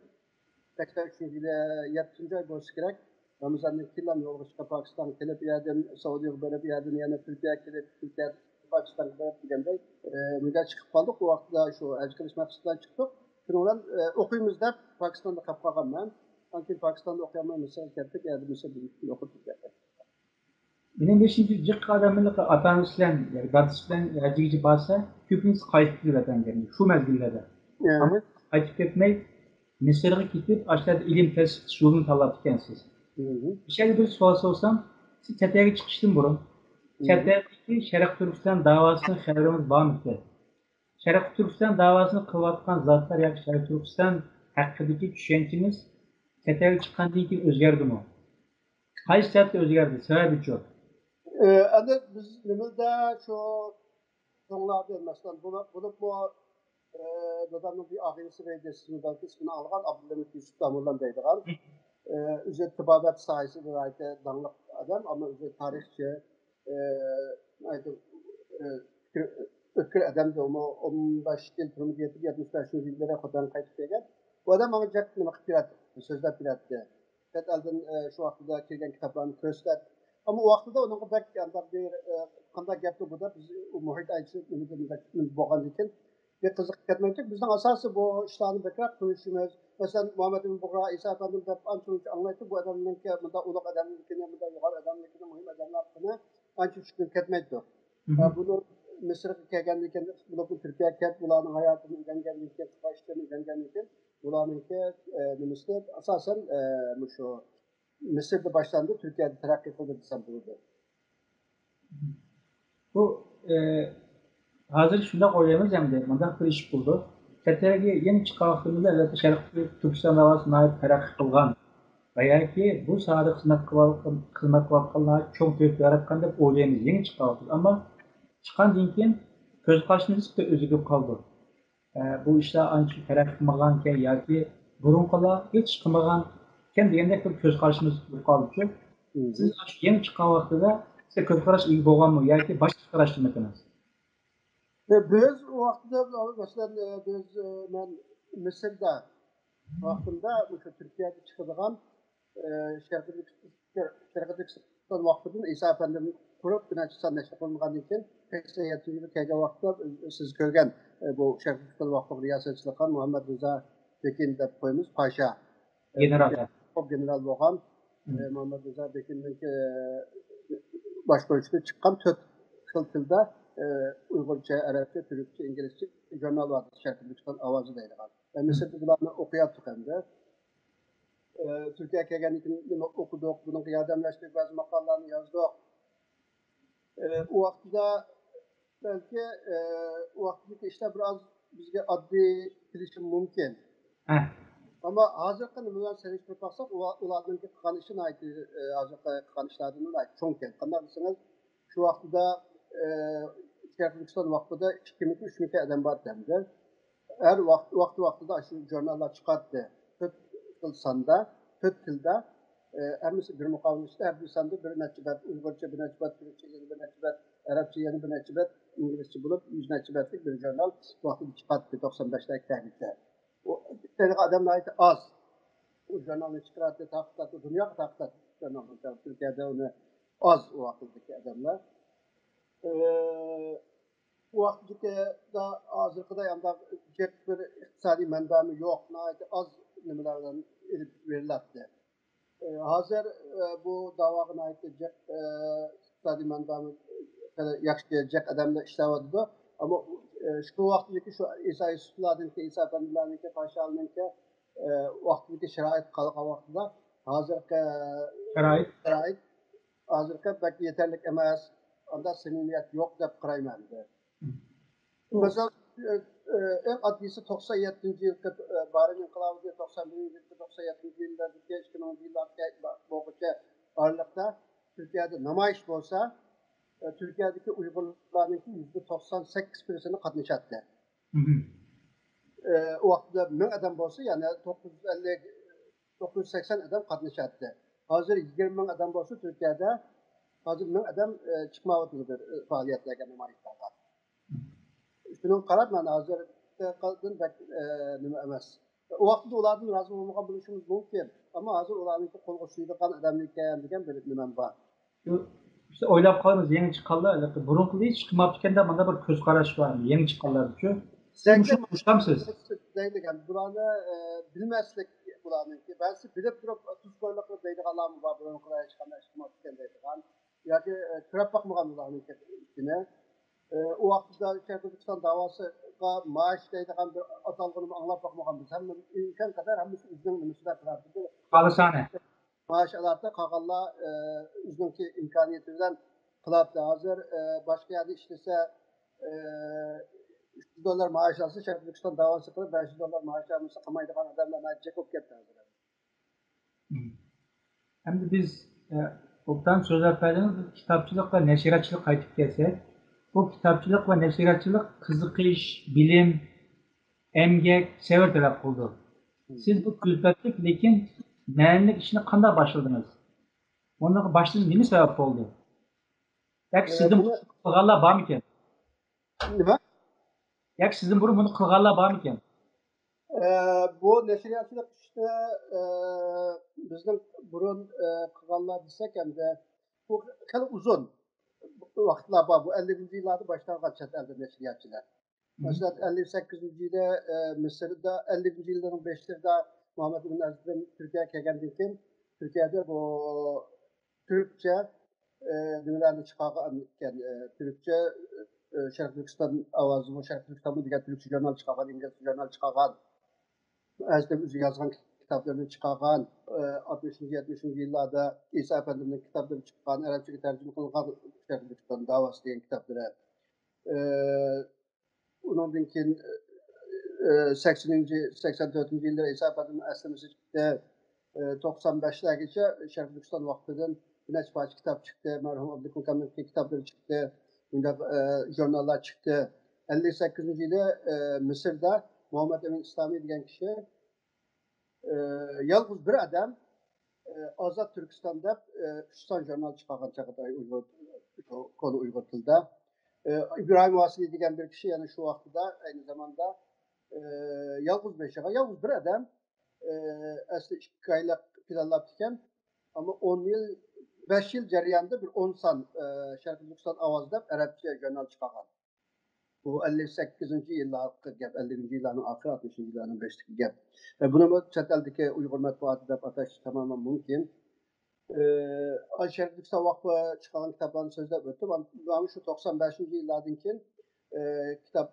سەكسەن ئۈچىنچى يىلى يەتتىنچى ئاي بولسا كېرەك، رامىزاندىن كېيىن يولغا چىقىپ، پاكىستانغا كېلىپ، ئۇ يەردىن سعودىيەگە بېرىپ، ئۇ يەردىن يەنە تۈركىيەگە كېلىپ، تۈركىيەدىن پاكىستانغا بېرىپ دېگەندەك، ئە، مۇنداق چىقىپ قالدۇق. ئۇ ۋاقىتتا شۇ ھەج قىلىش مەقسىتى بىلەن چىقتۇق. شۇنىڭ بىلەن، ئە، ئوقۇيمىز دەپ پاكىستاندا قېلىپ قالغانمەن. ئاندىن كېيىن پاكىستاندا ئوقۇيالماي مىسىرغا كەتتۇق. ئۇ يەردە مىسىردا ئوقۇپ كەتتۇق. مېنىڭ بىلىشىمچە، جىق ئادەملەر ئاتا-ئانىسى بىلەن ياكى دادىسى بىلەن ھەجگىچە بارسا، كۆپىنچىسى قايتىپ كېلىدۇ ۋەتەنگە، شۇ مەزگىللەردە. ئەمما قايتىپ كەتمەي، مىسىرغا كېتىپ، ئاشۇ يەردە ئىلىم تەربىيە قىلىش يولىنى تاللاپتىكەنسىز. مۇشۇ يەردە بىر سوئال سورىسام، سىز چەت ئەلگە چىقىشتىن بۇرۇن، چەت ئەلدىكى شەرقىي تۈركىستان داۋاسىدىن خەۋىرىڭىز بارمىكەن؟ شەرقىي تۈركىستان داۋاسىنى قىلىۋاتقان زاتلار ياكى شەرقىي تۈركىستان ھەققىدىكى چۈشەنچىڭىز چەت ئەلگە چىققاندىن كېيىن ئۆزگەردىمۇ؟ قايسى سەۋەبتىن ئۆزگەردى؟ سەۋەبىچۇ؟ ئە، ئەمدى بىز نېمىدە شۇ چوڭلاردىن، مەسىلەن، بولۇپ، بولۇپمۇ، ئە، دادامنىڭ بىر ئاغىنىسى بار ئىدى، سىزمۇ بەلكى ئىسمىنى ئاڭلىغان، ئابدۇلھەمىت يۈسۈپ داموللام دەيدىغان. ئە، ئۆزى تېبابەت ساھەسىدە ناھايىتى داڭلىق ئادەم، ئەمما ئۆزى تارىخچى، ئە، ناھايىتى، ئە، ئۆتكۈر، ئۆتكۈر ئادەمدى. ئۇمۇ ئون بەش يىل تۈرمىدە يېتىپ، يەتمىش بەشىنچى يىللىرى خوتەنگە قايتىپ كەلگەن. بۇ ئادەم ماڭا جىق نېمە قىلىپ بېرەتتى، سۆزلەپ بېرەتتى. چەت ئەلدىن، ئە، شۇ ۋاقتىدا كەلگەن كىتابلارنى كۆرسەتتى. ئەمما ئۇ ۋاقتىدا ئۇنىڭغا بەك ئانداق بىر، ئە، قانداق گەپتۇ بۇ دەپ، بىز ئۇ مۇھىت ئايچى نېمە بولغاندىكىن، بەك قىزىقىپ كەتمەيتتۇق. بىزنىڭ ئاساسىي بۇ ئىشلارنى بەكرەك تونۇشىمىز. مەسىلەن، مۇھەممەد ئىبن بۇغرا، ئىسا ئەپەندىم دەپ ئانچە-مۇنچە ئاڭلايتتۇق. بۇ ئادەمنىڭكى مۇنداق ئۇلۇغ ئادەملىكىنى، مۇنداق يۇقىرى ئادەملىكىنى، مۇھىم ئادەملىكىنى ئانچە چۈشىنىپ كەتمەيتتۇق. ھە، بۇنىڭ مىسىرغا كەلگەندىن كېيىن، بولۇپمۇ تۈركىيەگە كەپ، بۇلارنىڭ ھاياتىنى ئۆگەنگەندىن كېيىن، قىلغان ئىشلىرىنى ئۆگەنگەندىن كېيىن، بۇلارنىڭكى، ئە، نېمىسىنى ئاساسەن، ئە، مۇشۇ مىسىردا باشلاندى، تۈركىيەدە تەرەققىي قىلدى دېسەم بولىدۇ. بۇ، ئە، ھازىر شۇنداق ئويلايمىز ئەمدى، مۇنداق بىر ئىش بولدى. كەتەرگە يېڭى چىققان ۋاقتىمىزدا، ئەلۋەتتە، شەرقىي تۈركىستان داۋاسى ناھايىتى تەرەققىي قىلغان ۋە ياكى بۇ ساھەدە خىزمەت قىلىۋاتقان، خىزمەت قىلىۋاتقانلار چوڭ تۆھپە ياراتقان دەپ ئويلايمىز يېڭى چىققان ۋاقتىدا. ئەمما چىققاندىن كېيىن كۆز قارىشىمىز بىر ئۆزگىرىپ قالدى. ئە، بۇ ئىشلار ئانچە تەرەققىي قىلمىغانكەن ياكى بۇرۇنقىلار ھېچ قىلمىغانكەن دېگەندەك بىر كۆز قارىشىمىز بولۇپ قالدىچۇ. سىز ئاشۇ يېڭى چىققان ۋاقتىدا سىزدە كۆز قاراش ئىگە بولغانمۇ ياكى باشقىچە قاراشتىمىكىنىز؟ بىز ئۇ ۋاقىتتا، مەسىلەن، بىز، مەن مىسىردا ۋاقتىمدا مۇشۇ تۈركىيەدە چىقىدىغان، شەرقىي تۈركىستان ۋاقفىدىن ئىسا ئەپەندىم قۇرۇپ، بىر نەچچە سان نەشر قىلىنغاندىن كېيىن، سەكسەن يەتتىنچى يىلى كەلگەن ۋاقىتتا سىز كۆرگەن، بۇ شەرقىي تۈركىستان ۋاقفىغا رىياسەتچىلىك قىلغان مۇھەممەد رىزا بېكىن دەپ قويىمىز، پاشا. گېنېرال. گېنېرال بولغان، مۇھەممەد رىزا بېكىننىڭ باشقۇرۇشىدا چىققان تۆت خىل تىلدا، ئۇيغۇرچە، ئەرەبچە، تۈركچە، ئىنگلىزچە ژۇرنال بار، شەرقىي تۈركىستان ئاۋازى دەيدىغان. ۋە مىسىردا بۇلارنى ئوقۇياتتۇق ئەمدى. تۈركىيەگە كەلگەندىن كېيىن نېمە ئوقۇدۇق، بۇنىڭغا ياردەملەشتۇق، بەزى ماقالىلارنى يازدۇق. ئۇ ۋاقتىدا بەلكى ئۇ ۋاقىتتىكى ئىشلار بىر ئاز بىزگە ئاددىي كېلىشى مۇمكىن. ئەمما ھازىرقى نېمە بىلەن سېلىشتۇرۇپ باقساق، ئۇلارنىڭكى قىلغان ئىشى ناھايىتى، ھازىرقى قىلغان ئىشلاردىن ناھايىتى چوڭكەن. قانداق دېسىڭىز، شۇ ۋاقتىدا شەرقىي تۈركىستان ۋاقفىدا ئىككىمىكى، ئۈچمىكى ئادەم بار دەمدە. ھەر ۋاقىت، ۋاقتى ۋاقتىدا شۇ ژۇرناللار چىقاتتى. تۆت خىل ساندا، تۆت تىلدا. ھەممىسى بىر مۇقاۋىمەت ئىچىدە، ھەر بىر ساندا بىر نەچچە بەت ئۇيغۇرچە، بىر نەچچە بەت تۈركچە، يەنە بىر نەچچە بەت ئەرەبچە، يەنە بىر نەچچە بەت ئىنگلىزچە بولۇپ، يۈز نەچچە بەتلىك بىر ژۇرنال ۋاقتىدا چىقاتتى، توقسان بەشلەردىكى تەرىختە. ئۇ ئادەم ناھايىتى ئاز. ئۇ ژۇرنالنى چىقىراتتى، تارقىتاتتى، دۇنياغا تارقىتاتتى ژۇرنالنى. تۈركىيەدە ئۇنى ئاز ئۇ ۋاقىتتىكى ئادەملەر. ئۇ ۋاقىتتىكى ھازىرقىدەك ئانداق جىق بىر ئىقتىسادىي مەنبەمۇ يوق، ناھايىتى ئاز نېمىلەر بىلەن ئېلىپ بېرىلاتتى. ھازىر بۇ داۋاغا ناھايىتى جىق ئىقتىسادىي مەنبەمۇ ياخشى، جىق ئادەملەر ئىشلەۋاتىدۇ. ئەمما شۇ ۋاقىتتىكى شۇ ئىسا يۈسۈپلاردىكى، ئىسا ئەپەندىلەرنىڭكى، پاشالارنىڭكى ۋاقتىدىكى شارائىت قالغان ۋاقتىدا ھازىرقى شارائىت. شارائىت ھازىرقى بەك يېتەرلىك ئەمەس، ئاندا سەمىمىيەت يوق دەپ قارايمەن ئەمدى. مەسىلەن، ئەڭ ئاددىيسى توقسان يەتتىنچى يىلقى بارىن ئىنقىلابىدىن توقسان بىرىنچى يىلقى، توقسان يەتتىنچى يىللاردىكى، ئىككى مىڭىنچى يىللارغىچە بولغۇچە ئارىلىقتا تۈركىيەدە نامايىش بولسا، تۈركىيەدىكى ئۇيغۇرلارنىڭكى يۈزدە توقسان سەككىز پىرسەنتى قاتنىشاتتى. ئۇ ۋاقىتتا مىڭ ئادەم بولسا، يەنى توققۇز يۈز ئەللىك، توققۇز يۈز سەكسەن ئادەم قاتنىشاتتى. ھازىر يىگىرمە مىڭ ئادەم بولسا تۈركىيەدە، ھازىر مىڭ ئادەم چىقمايۋاتىدۇ بىر پائالىيەتلەرگە، نامايىشلارغا. شۇنىڭغا قاراپ مەن ھازىرقىدىن بەك نېمە ئەمەس. ئۇ ۋاقىتتا ئۇلاردىن رازى بولمىغان بولۇشىمىز مۇمكىن. ئەمما ھازىر ئۇلارنىڭكى قولغا سۈيىدىغان ئادەملىكەن دېگەن بىر نېمەم بار. شۇ، بىز ئويلاپ قالىمىز، يېڭى چىققانلار ھېلىقى بۇرۇنقىلار ھېچ قىلماپتىكەن دەپ مانا بىر كۆز قاراش بار، يېڭى چىققانلارچۇ. سىز مۇشۇ قوشامسىز؟ دەيدىكەن، بۇلارنى بىلمەسلىك بۇلارنىڭكى. بەزىسى بىلىپ تۇرۇپ تۇزكورلۇق قىلىپ دەيدىغانلارمۇ بار، بۇرۇنقىلار ھېچقانداق ئىش قىلماپتىكەن دەيدىغان. ياكى كۆرۈپ باقمىغان بۇلارنىڭكى ئىشىنى. ئۇ ۋاقىتتا شەرقىي تۈركىستان داۋاسىغا مائاش دەيدىغان بىر ئاتالغۇنىمۇ ئاڭلاپ باقمىغان بىز. ھەممە ئىمكان قەدەر ھەممىسى ئۆزىنىڭ نېمىسىدە قىلاتتى. خالىسانە. مائاش ئالاتتى، قالغانلار ئۆزىنىڭكى ئىمكانىيىتى بىلەن قىلاتتى. ھازىر باشقا يەردە ئىشلىسە، ئۈچ يۈز دوللار مائاش ئالسا، شەرقىي تۈركىستان داۋاسى قىلىپ، بەش يۈز دوللار مائاش ئالمىسا قىلمايدىغان ئادەملەر ناھايىتى جىق بولۇپ كەتتى ھازىر. ئەمدى بىز، ئوبدان سۆزلەپ بەردىڭىز، كىتابچىلىق ۋە نەشرىياتچىلىققا قايتىپ كەلسەك، بۇ كىتابچىلىق ۋە نەشرىياتچىلىق قىزىقىش، بىلىم، ئەمگەك، سەۋر تەلەپ قىلىدۇ. سىز بۇ كۈلپەتلىك، لېكىن مەنىلىك ئىشنى قانداق باشلىدىڭىز؟ ئۇنىڭغا باشلىشىغا نېمە سەۋەب بولدى؟ ياكى سىزدىن بۇنى قىلغانلار بارمىكەن؟ نېمە؟ ياكى سىزدىن بۇرۇن بۇنى قىلغانلار بارمىكەن؟ بۇ نەشرىياتچىلىق ئىشتا بىزنىڭ بۇرۇن قىلغانلار دېسەك ئەمدى، بۇ خېلى ئۇزۇن ۋاقىتلار بار. بۇ ئەللىكىنچى يىللاردا باشلانغان چەت ئەلدە نەشرىياتچىلار. مەسىلەن، ئەللىك سەككىزىنچى يىلى مىسىردا، ئەللىكىنچى يىللارنىڭ باشلىرىدا مۇھەممەد ئىبن ئەزىزدىن تۈركىيەگە كەلگەندىن كېيىن، تۈركىيەدە بۇ تۈركچە نېمىلەرنى چىقارغان ئىكەن، تۈركچە شەرقىي تۈركىستان ئاۋازىمۇ، شەرقىي تۈركىستانمۇ دېگەن تۈركچە ژۇرنال چىقارغان، ئىنگلىزچە ژۇرنال چىقارغان. ئەزىز ئۆزى يازغان كىتابلىرىنى چىقارغان، ئاتمىشىنچى، يەتمىشىنچى يىللاردا ئىسا ئەپەندىمنىڭ كىتابلىرى چىققان، ئەرەبچىگە تەرجىمە قىلىنغان شەرقىي تۈركىستان داۋاسى دېگەن كىتابلىرى. ئۇنىڭدىن كېيىن، ئى، سەكسىنىنچى، سەكسەن تۆتىنچى يىللىرى ئىسا ئاپەتنىڭ ئەسلىمىسى چىقتى. ئى، توقسان بەشلەرگىچە شەرقىي تۈركىستان ۋاقفىدىن بىر نەچچە پارچە كىتاب چىقتى. مەرھۇم ئابدۇكىم كامىلنىڭ كىتابلىرى چىقتى. بۇنداق، ئى، ژۇرناللار چىقتى. ئەللىك سەككىزىنچى يىلى، ئى، مىسىردا مۇھەممەد ئەمىن ئىسلامى دېگەن كىشى، ئى، يالغۇز بىر ئادەم، ئى، ئازاد تۈركىستان دەپ، ئى، ئۈچ سان ژۇرنال چىقارغان چاغدا ئۇيغۇر، كونا ئۇيغۇر تىلىدا. ئى، ئىبراھىم ۋاسىلى دېگەن بىر كىشى يەنە شۇ ۋاقتىدا ئەينى زاماندا، ئى، يالغۇز بېشىغا، يالغۇز بىر ئادەم، ئى، ئەسلى ئىككى ئايلىق پىلانلاپتىكەن. ئەمما ئون يىل، بەش يىل جەريانىدا بىر ئون سان، ئى، شەرقىي تۈركىستان ئاۋازى دەپ ئەرەبچە ژۇرنال چىقارغان. بۇ ئەللىك سەككىزىنچى يىللارغا گەپ، ئەللىكىنچى يىللارنىڭ ئاخىرى، ئاتمىشىنچى يىللارنىڭ بېشىدىكى گەپ. ئە، بۇنىمۇ چەت ئەلدىكى ئۇيغۇر مەتبۇئاتى دەپ ئاتاش تامامەن مۇمكىن. ئە، شەرقىي تۈركىستان ۋاقفى چىقارغان كىتابلارنى سۆزلەپ ئۆتتۈم. مانا شۇ توقسان بەشىنچى يىللاردىن كېيىن، ئە، كىتاب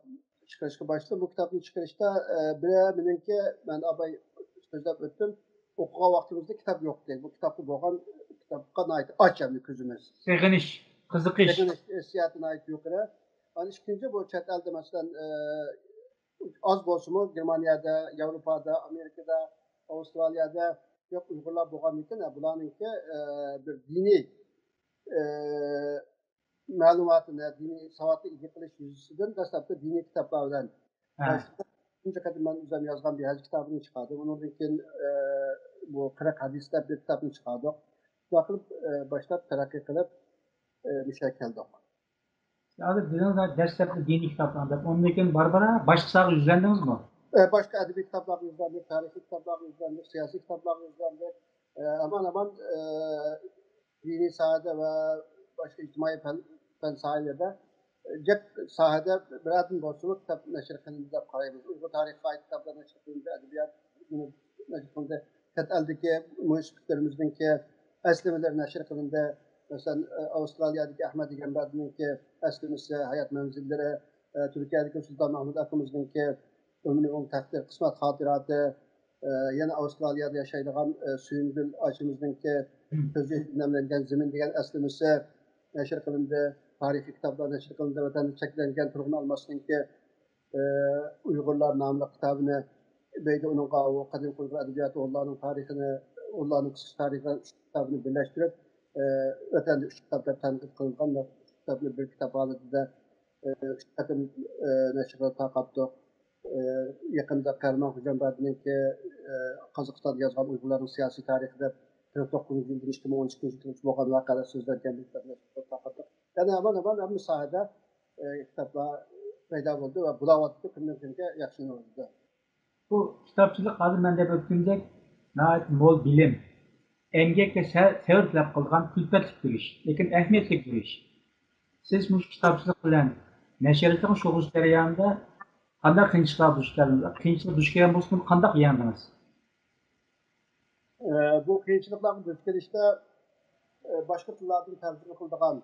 چىقىرىشقا باشلىدىم. بۇ كىتابنى چىقىرىشتا، ئە، بىرى مېنىڭكى، مەن ئاباي سۆزلەپ ئۆتتۈم. ئوقۇغان ۋاقتىمىزدا كىتاب يوق ئىدى. بۇ كىتابقا بولغان، كىتابقا ناھايىتى ئاچ ئەمدى كۆزىمىز. سېغىنىش، قىزىقىش. سېغىنىش ھېسسىياتى ناھايىتى يۇقىرى. ئەنە ئىككىنچى، بۇ چەت ئەلدە، مەسىلەن، ئە، ئاز بولسىمۇ، گېرمانىيەدە، ياۋروپادا، ئامېرىكىدا، ئاۋسترالىيەدە يوق ئۇيغۇرلار بولغاندىكىن، ئە، بۇلارنىڭكى، ئە، بىر دىنىي، ئە، مەلۇماتىنى، دىنىي ساۋاتنى ئىگە قىلىش يۈزىسىدىن دەسلەپكى دىنىي كىتابلار بىلەن باشلىدۇق. تۇنجى قېتىم مەن ئۆزۈم يازغان بىر ھەج كىتابىنى چىقاردىم. ئۇنىڭدىن كېيىن، ئە، بۇ قىرىق ھەدىس دەپ بىر كىتابنى چىقاردۇق. شۇنداق قىلىپ، ئە، باشلاپ تەرەققىي قىلىپ، ئە، مۇشۇ يەرگە كەلدۇق. ھازىر دېدىڭىز، دەسلەپتە دىنىي كىتابلار دەپ، ئۇنىڭدىن كېيىن بارا-بارا باشقا ساھەگە يۈزلەندىڭىزمۇ؟ ئە، باشقا ئەدەبىي كىتابلارغا يۈزلەندۇق، تارىخىي كىتابلارغا يۈزلەندۇق، سىياسىي كىتابلارغا يۈزلەندۇق. ئە، ھامان-ھامان، ئە، دىنىي ساھەدە ۋە باشقا ئىجتىمائىي پەن، پەن ساھەلىرىدە، جىق ساھەدە بىرەردىن بولسىمۇ كىتاب نەشر قىلىندى دەپ قارايمىز. ئۇيغۇر تارىخىغا ئائىت كىتابلار نەشر قىلىندى، ئەدەبىيات نەشر قىلىندى. چەت ئەلدىكى مۇنىسىپلىرىمىزنىڭكى ئەسلىمىلىرى نەشر قىلىندى. مەسىلەن، ئاۋسترالىيەدىكى ئەھمەد ئىگەمبەردىنىڭكى ئەسلىمىسى، ھايات مەنزىللىرى، تۈركىيەدىكى سۇلتان مەھمۇد ئاكىمىزنىڭكى ئۆمرىنىڭ تەقدىرى، قىسمەت خاتىراتى، ئە، يەنە ئاۋسترالىيەدە ياشايدىغان، ئە، سۆيۈمگۈل ئاچىمىزنىڭكى كۆزى نەملەنگەن زېمىن دېگەن ئەسلىمىسى نەشر قىلىندى. تارىخىي كىتابلار نەشر قىلىندى. ۋەتەندە چەكلەنگەن تۇرغۇن ئالماسنىڭكى، ئە، ئۇيغۇرلار ناملىق كىتابىنى، بەيدە ئۇنىڭغا ئۇ قەدىمكى ئۇيغۇر ئەدەبىياتى، ھونلارنىڭ تارىخىنى، ھونلارنىڭ قىسقىچە تارىخى دېگەن ئۈچ كىتابىنى بىرلەشتۈرۈپ، ئە، ۋەتەندە ئۈچ كىتاب دەپ تەنقىد قىلىنغان، ئۈچ كىتابنى بىر كىتاب ھالىتىدە، ئە، ئۈچ قېتىم، ئە، نەشرغا تارقاتتۇق. ئە، يېقىندا قەھرىمان خوجامبەردىنىڭكى، ئە، قازاقىستاندا يازغان ئۇيغۇرلارنىڭ سىياسىي تارىخى دەپ قىرىق توققۇزىنچى يىلدىن ئىككى مىڭ ئون ئىككىنچى يىلغىچە بولغان ۋەقەلەر سۆزلەنگەن بىر كىتابنى نەشر قىلىپ تارقاتتۇق. يەنە ھامان-ھامان ھەممە ساھەدە، ئە، كىتابلار پەيدا بولدى ۋە بولاۋاتىدۇ، كۈندىن-كۈنگە ياخشىلىنىۋاتىدۇ. بۇ كىتابچىلىق ھازىر مەن دەپ ئۆتكىنىدەك ناھايىتى مول بىلىم، ئەمگەك ۋە سە-، سەۋر تەلەپ قىلىدىغان كۈلپەتلىك بىر ئىش، لېكىن ئەھمىيەتلىك بىر ئىش. سىز مۇشۇ كىتابچىلىق بىلەن نەشرىياتلىق شۇغۇللىنىش جەريانىدا قانداق قىيىنچىلىقلارغا دۇچ كەلدىڭىز؟ قىيىنچىلىق دۇچ كەلگەن بولسا، بۇنى قانداق يەڭدىڭىز؟ ئە، بۇ قىيىنچىلىقلارغا دۇچ كېلىشتە، ئە، باشقا تىللاردىن تەرجىمە قىلىدىغان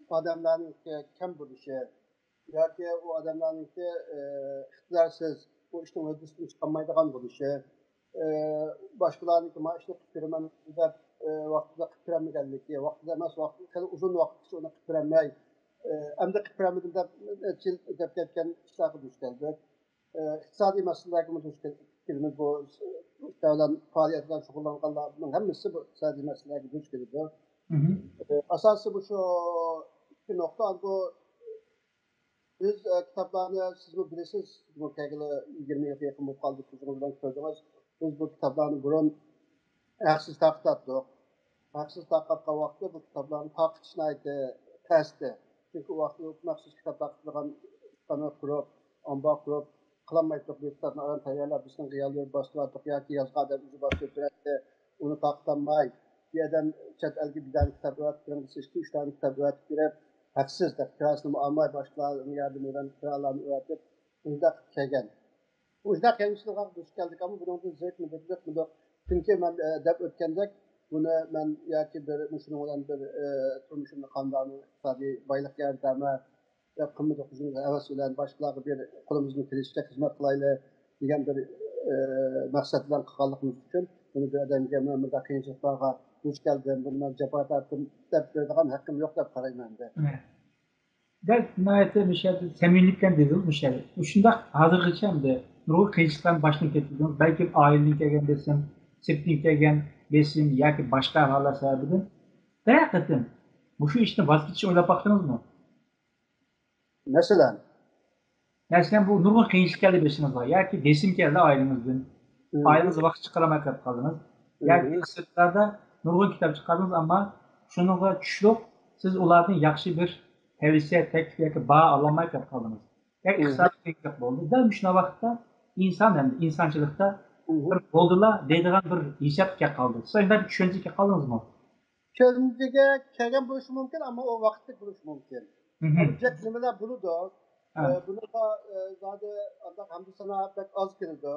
ئادەملەرنىڭ كەم بولۇشى ياكى ئۇ ئادەملەرنىڭكى، ئە، ئىقتىدارسىز، ئۇ ئىشنىڭ ھۆددىسىدىن چىقالمايدىغان بولۇشى، ئە، باشقىلارنىڭكى ما ئىشنى قىلىپ بېرىمەن دەپ، ئە، ۋاقتىدا قىلىپ بېرەلمىگەنلىكى، ۋاقتىدا ئەمەس، ۋاقتىدا خېلى ئۇزۇن ۋاقىتقىچە ئۇنى قىلىپ بېرەلمەي، ئە، ئەمدى قىلىپ بېرەلمىدىم دەپ نەچچە يىل ئۆتۈپ كەتكەن ئىشلارغا دۇچ كەلدۇق. ئە، ئىقتىسادىي مەسىلىلەرگىمۇ دۇچ كېلىمىز. بۇ ئىشلار بىلەن، پائالىيەت بىلەن شۇغۇللانغانلارنىڭ ھەممىسى بۇ ئىقتىسادىي مەسىلىلەرگە دۇچ كېلىدۇ. ئە، ئاساسى بۇ شۇ ئىككى نۇقتا. بۇ بىز، ئە، كىتابلارنى، سىزمۇ بىلىسىز، بۇ كەلگىلى يىگىرمە يىلغا يېقىن بولۇپ قالدى، كۆزىڭىز بىلەن كۆردىڭىز. بىز بۇ كىتابلارنى بۇرۇن ھەقسىز تارقىتاتتۇق. ھەقسىز تارقاتقان ۋاقىتتا بۇ كىتابلارنى تارقىتىش ناھايىتى تەستى. چۈنكى ئۇ ۋاقىتتا مەخسۇس كىتاب تارقىتىدىغان ئىشخانا قۇرۇپ، ئامبار قۇرۇپ قىلالمايتتۇق. بۇ كىتابنى ئادەم تەييارلاپ، بىزنىڭ خىياللىرى باستۇراتتۇق ياكى يازغان ئادەم ئۆزى باستۇرۇپ بېرەتتى. ئۇنى تارقىتالماي، بىر ئادەم چەت ئەلگە بىر دانە كىتاب ئەۋەتىپ بېرىڭ دېسە، ئىككى، ئۈچ دانە كىتاب ئەۋەتىپ بېرىپ، ھەقسىز دەپ، كىراسىنىمۇ ئالماي، باشقىلارنىڭ ياردىمى بىلەن كىرالارنى ئەۋەتىپ، ئۇنداق كەلگەن. ئۇنداق قىيىنچىلىقلارغا دۇچ كەلدۇق، ئەمما بۇنىڭدىن زېرىكمىدۇق، زېرىكمىدۇق. چۈنكى مەن، ئە، دەپ ئۆتكەندەك، بۇنى مەن ياكى بىر مۇشۇنىڭ بىلەن بىر، ئە، تۇرمۇشۇمنى، خانىداننى ئىقتىسادىي بايلىق يارىتەرمەن دەپ قىلمىدۇق. بىزنىڭ ھەۋەس بىلەن باشقىلارغا بىر قولىمىزدىن كېلىشىچە خىزمەت قىلايلى دېگەن بىر، ئە، مەقسەت بىلەن قىلغانلىقىمىز ئۈچۈن، بۇنى بىر ئادەمگە مەن مۇنداق قىيىنچىلىقلارغا دۇچ كەلدىم، بۇنى مەن جاپا تارتتىم دەپ بېرىدىغان ھەققىم يوق دەپ قارايمەن ئەمدى. دەل ناھايىتى مۇشۇ يەردە سەمىمىيلىك بىلەن دېدىڭىز مۇشۇ يەردە. مۇشۇنداق ھازىرغىچە ئەمدى نۇرغۇن قىيىنچىلىقلارنى باشتىن كەچۈردىڭىز. بەلكىم ئائىلىدىن كەلگەن بېسىم، سىرتتىن كەلگەن بېسىم ياكى باشقا ھاللار سەۋەبىدىن بىرەر قېتىم مۇشۇ ئىشتىن ۋاز كېچىشنى ئويلاپ باقتىڭىزمۇ؟ مەسىلەن؟ مەسىلەن، بۇ نۇرغۇن قىيىنچىلىق كەلدى بېشىڭىزغا، ياكى بېسىم كەلدى ئائىلىڭىزدىن، ئائىلىڭىزگە ۋاقىت چىقىرالماي قېلىپ قالدىڭىز، ياكى سىرتلاردا نۇرغۇن كىتاب چىقاردىڭىز، ئەمما شۇنىڭغا چۈشلۈك سىز ئۇلاردىن ياخشى بىر تەۋسىيە، تەكلىپ ياكى باھا ئالالماي كېلىپ قالدىڭىز. ياكى ئىقتىسادىي قىيىنچىلىق بولدى. دەل مۇشۇنداق ۋاقىتتا ئىنسان ھەم ئىنسانچىلىقتا بىر بولدىلا دەيدىغان بىر ھېسابقا كېلىپ قالدى. سىز شۇنداق بىر چۈشەنچىگە كېلىپ قالدىڭىزمۇ؟ چۈشەنچىگە كەلگەن بولۇشى مۇمكىن، ئەمما ئۇ ۋاقىتلىق بولۇشى مۇمكىن. ئەمما جىق نېمىلەر بولىدۇ. ھە. ئە، بۇنىڭغا، ئە، زادى ئانداق ھەمدۇسانا بەك ئاز كېلىدۇ.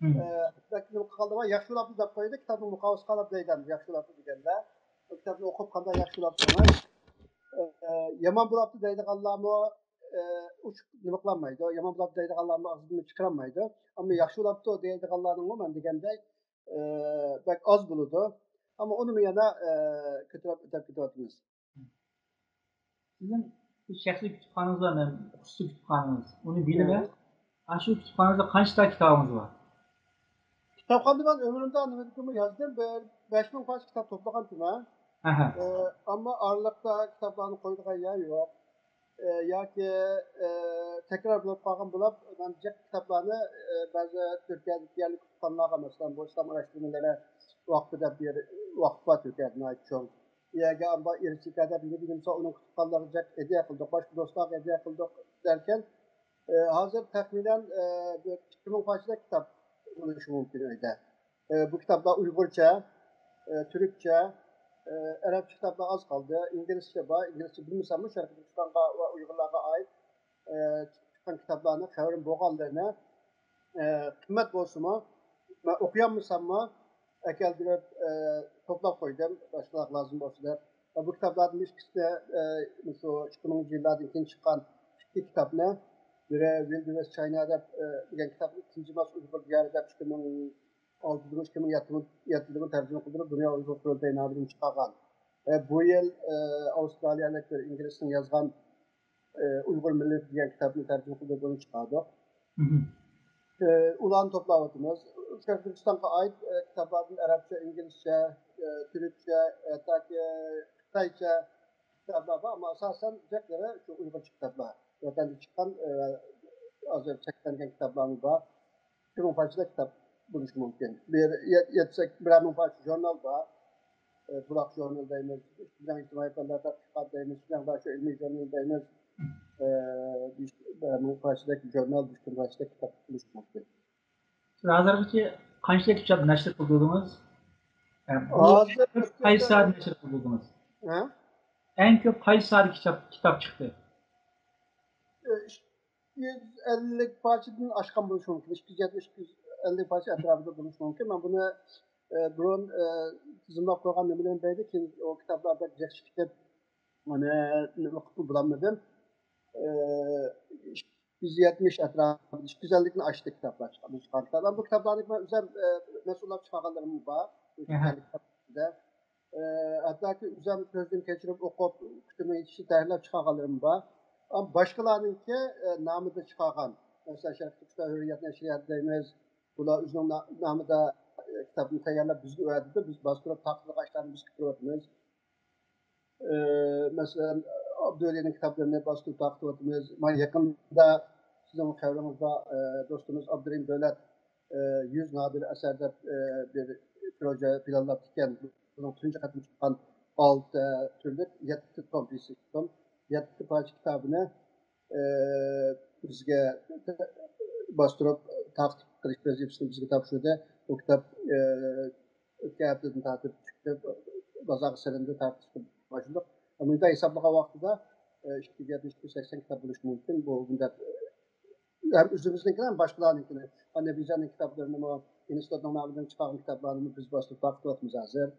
ئە، بەك نېمە قىلغاندا ياخشى بولاپتۇ دەپ قويىدۇ، كىتابنىڭ مۇقاۋىسى قاراپ دەيدۇ، ياخشى بولاپتۇ دېگەندە. ئۇ كىتابنى ئوقۇپ قانداق ياخشى بولاپتۇ دېمەي. ئە، يامان بولاپتۇ دەيدىغانلارمۇ، ئە، ئۇچۇق نېمە قىلالمايدۇ. يامان بولاپتۇ دەيدىغانلارمۇ ئاغزىدىن چىقىرالمايدۇ. ئەمما ياخشى بولاپتۇ دەيدىغانلارنىڭمۇ مەن دېگەندەك، ئە، بەك ئاز بولىدۇ. ئەمما ئۇنىمۇ يەنە، ئە، كۆتۈرۈپ ئۆتۈپ كېتىۋاتىمىز. سىزنىڭ بىر شەخسىي كۇتۇپخانىڭىز بار، مەن خۇسۇسىي كۇتۇپخانىڭىز. ئۇنى بىلىمەن. ئاشۇ كۇتۇپخانىڭىزدا قانچىلا كىتابىڭىز بار؟ كىتابخانىدا مەن ئۆمرۈمدە نېمىدىكىمۇ يازدىم، بىر بەش مىڭ پارچە كىتاب توپلىغانتىمەن. ئەھە. ئە، ئەمما ئارىلىقتا كىتابلارنى قويىدىغان يەر يوق. ئە، ياكى، ئە، تەكرار بولۇپ قالغان بولۇپ، مەن جىق كىتابلارنى، ئە، بەزى تۈركىيەدىكى يەرلىك كۇتۇپخانىلارغا، مەسىلەن، بۇ ئىسلام ئاراشتۇرمىلىرى ۋاقپى دەپ بىر ۋاقىپ بار تۈركىيەدە ناھايىتى چوڭ. ئۇ يەرگە ئامبار ئېرىشىكە دەپ نېمە دېمىسە ئۇنىڭ كۇتۇپخانىلىرىغا جىق ھەدىيە قىلدۇق، باشقا دوستلارغا ھەدىيە قىلدۇق دەركەن، ئە، ھازىر تەخمىنەن، ئە، بىر ئىككى مىڭ پارچىدەك كىتاب بولۇشى مۇمكىن ئۆيدە. ئە، بۇ كىتابلار ئۇيغۇرچە، ئە، تۈركچە، ئە، ئەرەبچە كىتابلار ئاز قالدى. ئىنگلىزچە بار. ئىنگلىزچە بىلمىسەممۇ، شەرقىي تۈركىستانغا ۋە ئۇيغۇرلارغا ئائىت، ئە، چىققان كىتابلارنى، خەۋىرىم بولغانلىرىنى، ئە، قىممەت بولسىمۇ، مەن ئوقۇيالمىساممۇ، ئەكەلدۈرۈپ، ئە، توپلاپ قويدۇم، باشقىلارغا لازىم بولسا دەپ. ۋە بۇ كىتابلاردىن ئىككىسىنى، ئە، مۇشۇ ئىككى مىڭىنچى يىللاردىن كېيىن چىققان ئىككى كىتابنى، بىرى ۋىلدىۋېست چاينا دەپ، ئە، دېگەن كىتاب، ئىككىنچى ماس ئۇيغۇر دىيارى دەپ ئىككى مىڭ ئالتىدىمۇ، ئىككى مىڭ يەتتىدىمۇ تەرجىمە قىلدۇرۇپ، دۇنيا ئۇيغۇر قۇرۇلتىيى نامىدىن چىقارغان. ئە، بۇ يىل، ئە، ئاۋسترالىيەلىك بىر ئىنگلىزنىڭ يازغان، ئە، ئۇيغۇر مىللىتى دېگەن كىتابنى تەرجىمە قىلدۇرۇپ، ئۇنى چىقاردۇق. ئە، ئۇلارنى توپلاۋاتىمىز. شەرقىي تۈركىستانغا ئائىت، ئە، كىتابلاردىن ئەرەبچە، ئىنگلىزچە، ئە، تۈركچە، ھەتتاكى خىتايچە كىتابلار بار، ئەمما ئاساسەن جىقلىرى شۇ ئۇيغۇرچە كىتابلار. ۋەتەندە چىققان، ئە، ھازىر چەكلەنگەن كىتابلارمۇ بار. ئىككى مىڭ پارچىلىق كىتاب بولۇشى مۇمكىن. بىر يەت-، يەتسەك، بىرەر مىڭ پارچە ژۇرنال بار. ئە، بۇلاق ژۇرنال دەيمىز، شىنجاڭ ئىجتىمائىي پەنلەر تەتقىقات دەيمىز، شىنجاڭ داشۆ ئىلمىي ژۇرنىلى دەيمىز. ئە، بىر مىڭ پارچىدەك ژۇرنال، بىر مىڭ پارچىدەك كىتاب بولۇشى مۇمكىن. سىز ھازىرغىچە قانچىلىك كىتاب نەشر قىلدۇردىڭىز؟ ئە، بۇ ھازىر قايسى ساھەدە نەشر قىلدۇردىڭىز؟ ھە؟ ئەڭ كۆپ قايسى ساھەدە كىتاب، كىتاب چىقتى؟ ئە، ئىككى يۈز ئەللىك پارچىدىن ئاشقان بولۇشى مۇمكىن. ئىككى يۈز يەتمىش، ئىككى يۈز ئەللىك پارچە ئەتراپىدا بولۇشى مۇمكىن. مەن بۇنى، ئە، بۇرۇن، ئە، تىزىملاپ قويغان نېمىلىرىم بەردى، كېيىن ئۇ كىتابلار بەك جىق چىقىپ كېتىپ، مانا، نېمە قىلىپ بولالمىدىم. ئە، ئىككى يۈز يەتمىش ئەتراپىدا، ئىككى يۈز ئەللىكنى ئاشتى كىتابلار چىققان، چىققان كىتابلار. بۇ كىتابلارنى مەن ئۆزۈم، ئە، مەسئۇللاپ چىقارغانلىرىم بار. ئەھە. ئە، ھەتتاكى ئۆزۈم كۆزدىن كەچۈرۈپ ئوقۇپ، پۈتۈن يېتىشىچە تەھرىرلەپ چىقارغانلىرىم بار. ئەمما باشقىلارنىڭكى، ئە، نامىدا چىقارغان، مەسىلەن، شەرقىي تۈركىستان ھۆرىيەت نەشرىياتى دەيمىز. بۇلار ئۆزىنىڭ نا-، نامىدا، ئە، كىتابنى تەييارلاپ بىزگە ئەۋەتىدۇ. بىز باستۇرۇپ تارقىتىدىغان ئىشلارنى بىز قىلىۋاتىمىز. ئە، مەسىلەن، ئابدۇۋەلىنىڭ كىتابلىرىنى باستۇرۇپ تارقىتىۋاتىمىز. مانا يېقىندا سىزنىڭ خەۋىرىڭىز بار، ئە، دوستىمىز ئابدۇرېھىم دۆلەت ئە، يۈز نادىر ئەسەر دەپ، ئە، بىر پروژە پىلانلاپتىكەن. بۇنىڭ تۇنجى قېتىم چىققان ئالتە تۈرلۈك، يەتتە توم، بىر يۈز سەككىز توم، يەتتە پارچە كىتابىنى، ئە، بىزگە باستۇرۇپ تارقىتىپ قىلىش ۋەزىپىسىنى بىزگە تاپشۇردى. بۇ كىتاب، ئە، ئۆتكەن ھەپتىدىن تارتىپ چىقىپ، بازارغا سېلىندى، تارقىتىشقا باشلىدۇق. مۇنداق ھېسابلىغان ۋاقتىدا، ئە، ئىككى يۈز يەتمىش، ئىككى يۈز سەكسەن كىتاب بولۇشى مۇمكىن. بۇ مۇنداق، ئە، ھەم ئۆزىمىزنىڭكىنى، ھەم باشقىلارنىڭكىنى. ئەنە بىزنىڭ كىتابلىرىنىمۇ، ئىنستىتۇتنىڭ نامىدىن چىقارغان كىتابلارنىمۇ بىز باستۇرۇپ تارقىتىۋاتىمىز ھازىر.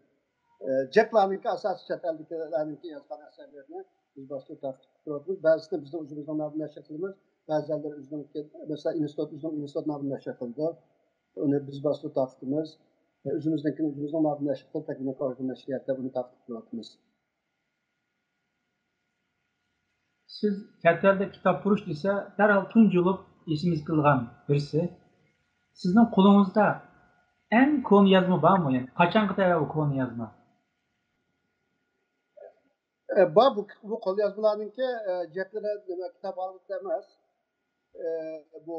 ئە، جەكلارنىڭكى، ئاساسىي چەت ئەلدىكىلەرنىڭكى يازغان ئەسەرلىرىنى بىز باستۇرۇپ تارقىتىپ تۇرۇۋاتىمىز. بەزىسىنى بىزنىڭ ئۆزىمىزنىڭ نامىدىن نەشر قىلىمىز، بەزىلەرلىرى ئۆزىنىڭكى، مەسىلەن، ئىنستىتۇت ئۆزىنىڭ ئىنستىتۇت نامىدىن نەشر قىلىدۇ. ئۇنى بىز باستۇرۇپ تارقىتىمىز. ئە، ئۆزىمىزنىڭكىنى ئۆزىمىزنىڭ نامىدىن نەشر قىلىپ، تەكلىماكان ئۇيغۇر نەشرىياتىدا بۇنى تارقىتىپ تۇرۇۋاتىمىز. سىز چەت ئەلدە كىتاب پۇرۇش دېسە، دەرھال تۇنجى بولۇپ ئېسىمىزگە كېلىدىغان بىرسى. سىزنىڭ قولىڭىزدا ئەڭ كونا يازما بارمۇ؟ يەنى قاچانغا تەۋە بۇ كونا يازما؟ ئە، بار، بۇ، بۇ قوليازمىلارنىڭكى، ئە، جەھەتلىرى نېمە، كىتاب ھالىتىدە ئەمەس. ئە، بۇ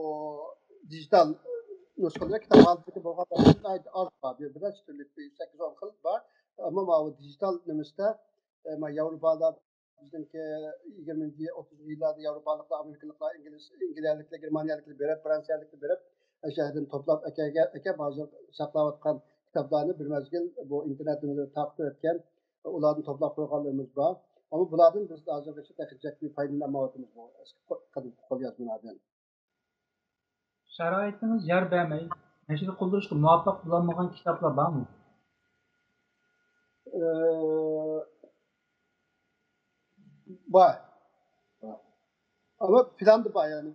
دىجىتال نۇسخىلىرى كىتاب ھالىتىدىكى بولغان ناھايىتى ئاز بار. بىر، بىر نەچچە تۈرلۈك، بىر سەككىز ئون خىل بار. ئەمما ماۋۇ دىجىتال نېمىسىدە، ئە، ما ياۋروپادا بىزنىڭكى يىگىرمىنچى، ئوتتۇزىنچى يىللاردا ياۋروپالىقلار، ئامېرىكىلىقلار، ئىنگلىز، ئىنگلىيەلىكلەر، گېرمانىيەلىكلەر بېرىپ، فرانسىيەلىكلەر بېرىپ، ئاشۇ يەردىن توپلاپ ئەكەلگەن، ئەكەپ ھازىر ساقلاۋاتقان كىتابلارنى بىر مەزگىل بۇ ئىنتېرنېت نېمىلىرى تارقىتىۋەتكەن، ئۇلاردىن توپلاپ قويغانلىرىمىز بار. ئەمما بۇلاردىن بىز ھازىرغىچە تېخى جىق پايدىلىنالمايۋاتىمىز بۇ ئەسكى قول-، قەدىمكى قوليازمىلاردىن. شارائىتىڭىز يار بەرمەي، نەشر قىلدۇرۇشقا مۇۋەپپەق بولالمىغان كىتابلار بارمۇ؟ ئى، بار. ئەمما پىلاندا بار، يەنى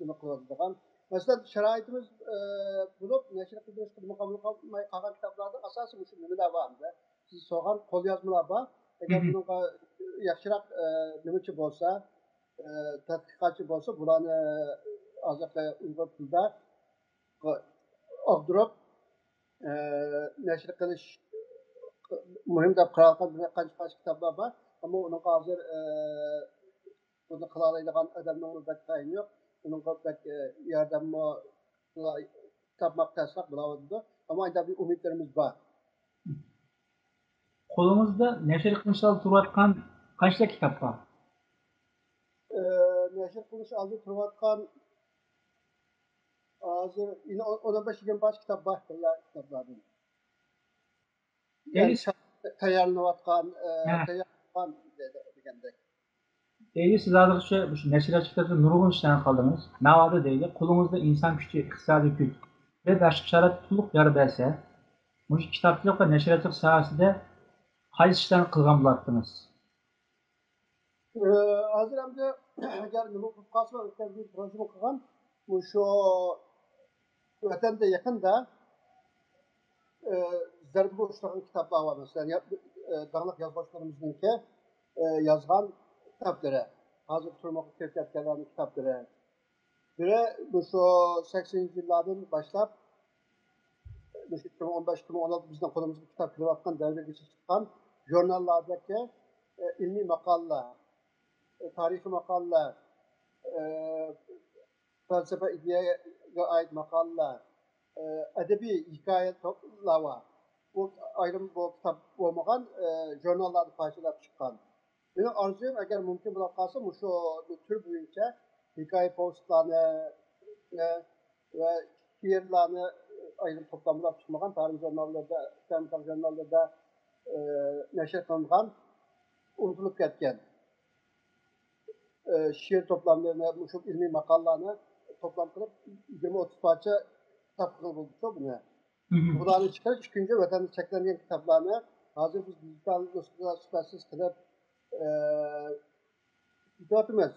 نېمە قىلىۋاتىدىغان. مەسىلەن، شارائىتىمىز، ئى، بولۇپ، نەشر قىلدۇرۇشقا نېمە قىلالماي قالغان كىتابلاردا ئاساسىي مۇشۇ نېمىلەر بار ئەمدى. سىز سورىغان قوليازمىلار بار. ئەگەر بۇنىڭغا ياخشىراق، ئى، نېمىچى بولسا، ئى، تەتقىقاتچى بولسا، بۇلارنى ھازىرقى ئۇيغۇر تىلىدا ئاغدۇرۇپ، ئى، نەشر قىلىش مۇھىم دەپ قارالغان بىر قانچە، قانچە كىتابلار بار. ئەمما ئۇنىڭغا ھازىر، ئى، بۇنى قىلالايدىغان ئادەمنىڭمۇ بەك تەيىنى يوق. ئۇنىڭغا بەك، ئى، ياردەممۇ تاپماق تەسراق بولاۋاتىدۇ. ئەمما ئايدا بىر ئۈمىدلىرىمىز بار. قولىڭىزدا نەشر قىلىنىش ئالدىدا تۇرۇۋاتقان قانچىلىك كىتاب بار؟ ئى، نەشر قىلىنىش ئالدىدا تۇرۇۋاتقان ھازىر يەنە ئون، ئون بەش يىگىرمە پارچە كىتاب بار، تەييار كىتابلاردىن. يەنى تەييارلىنىۋاتقان، ئى، تەييارلىنىۋاتقان دېگەندەك. دەيلى، سىز ھازىرغىچە مۇشۇ نەشرىياتچىلىقتا نۇرغۇن ئىشلارنى قىلدىڭىز. ناۋادا دەيلى، قولىڭىزدا ئىنسان كۈچى، ئىقتىسادىي كۈچ ۋە باشقا شارائىت تولۇق يار بەرسە، مۇشۇ كىتابچىلىق ۋە نەشرىياتچىلىق ساھەسىدە قايسى ئىشلارنى قىلغان بولاتتىڭىز؟ ئى، ھازىر ئەمدى ئەگەر نېمە قىلىپ قالسا، ئۆتكەن يىل پروژېمۇ قىلغان، مۇشۇ ۋەتەندە يېقىندا، ئى، زەربىگە ئۇچرىغان كىتابلار بار. مەسىلەن، يا-، ئى، داڭلىق يازغۇچىلىرىمىزنىڭكى، ئى، يازغان كىتابلىرى، ھازىر تۈرمىگە كىرىپ كەتكەنلەرنىڭ كىتابلىرى. بىرى مۇشۇ سەكسىنىنچى يىللاردىن باشلاپ، مۇشۇ ئىككى مىڭ ئون بەش، ئىككى مىڭ ئون ئالتە بىزنىڭ قولىمىزغا كىتاب كېلىۋاتقان دەۋرگىچە چىققان ژۇرناللاردىكى، ئى، ئىلمىي ماقالىلەر، ئى، تارىخىي ماقالىلەر، ئى، پەلسەپە ئىدىيەگە ئائىت ماقالىلەر، ئەدەبىي ھېكايىلەر بار. بۇ ئايرىم بۇ كىتاب بولمىغان، ژۇرناللارنى پارچىلاپ چىققان. مېنىڭ ئارزۇيۇم، ئەگەر مۇمكىن بولۇپ قالسا، مۇشۇ تۈر بويىچە ھېكايە، پوۋېستلارنى ۋە شېئىرلارنى ئايرىم توپلاملاپ چىقمىغان، تارىم ژۇرناللىرىدا، تەنتەق ژۇرناللىرىدا نەشر قىلىنغان، ئۇنتۇلۇپ كەتكەن شېئىر توپلاملىرىنى، مۇشۇ ئىلمىي ماقالىلارنى توپلام قىلىپ، يىگىرمە ئوتتۇز پارچە كىتاب قىلغىلى بولىدۇ بۇنى. بۇلارنى چىقىرىپ، ئىككىنچى، ۋەتەندە چەكلەنگەن كىتابلارنى ھازىر بىز دىجىتال نۇسخىدا سۈپەتسىز قىلىپ، ئە، كېتىۋاتىمىز.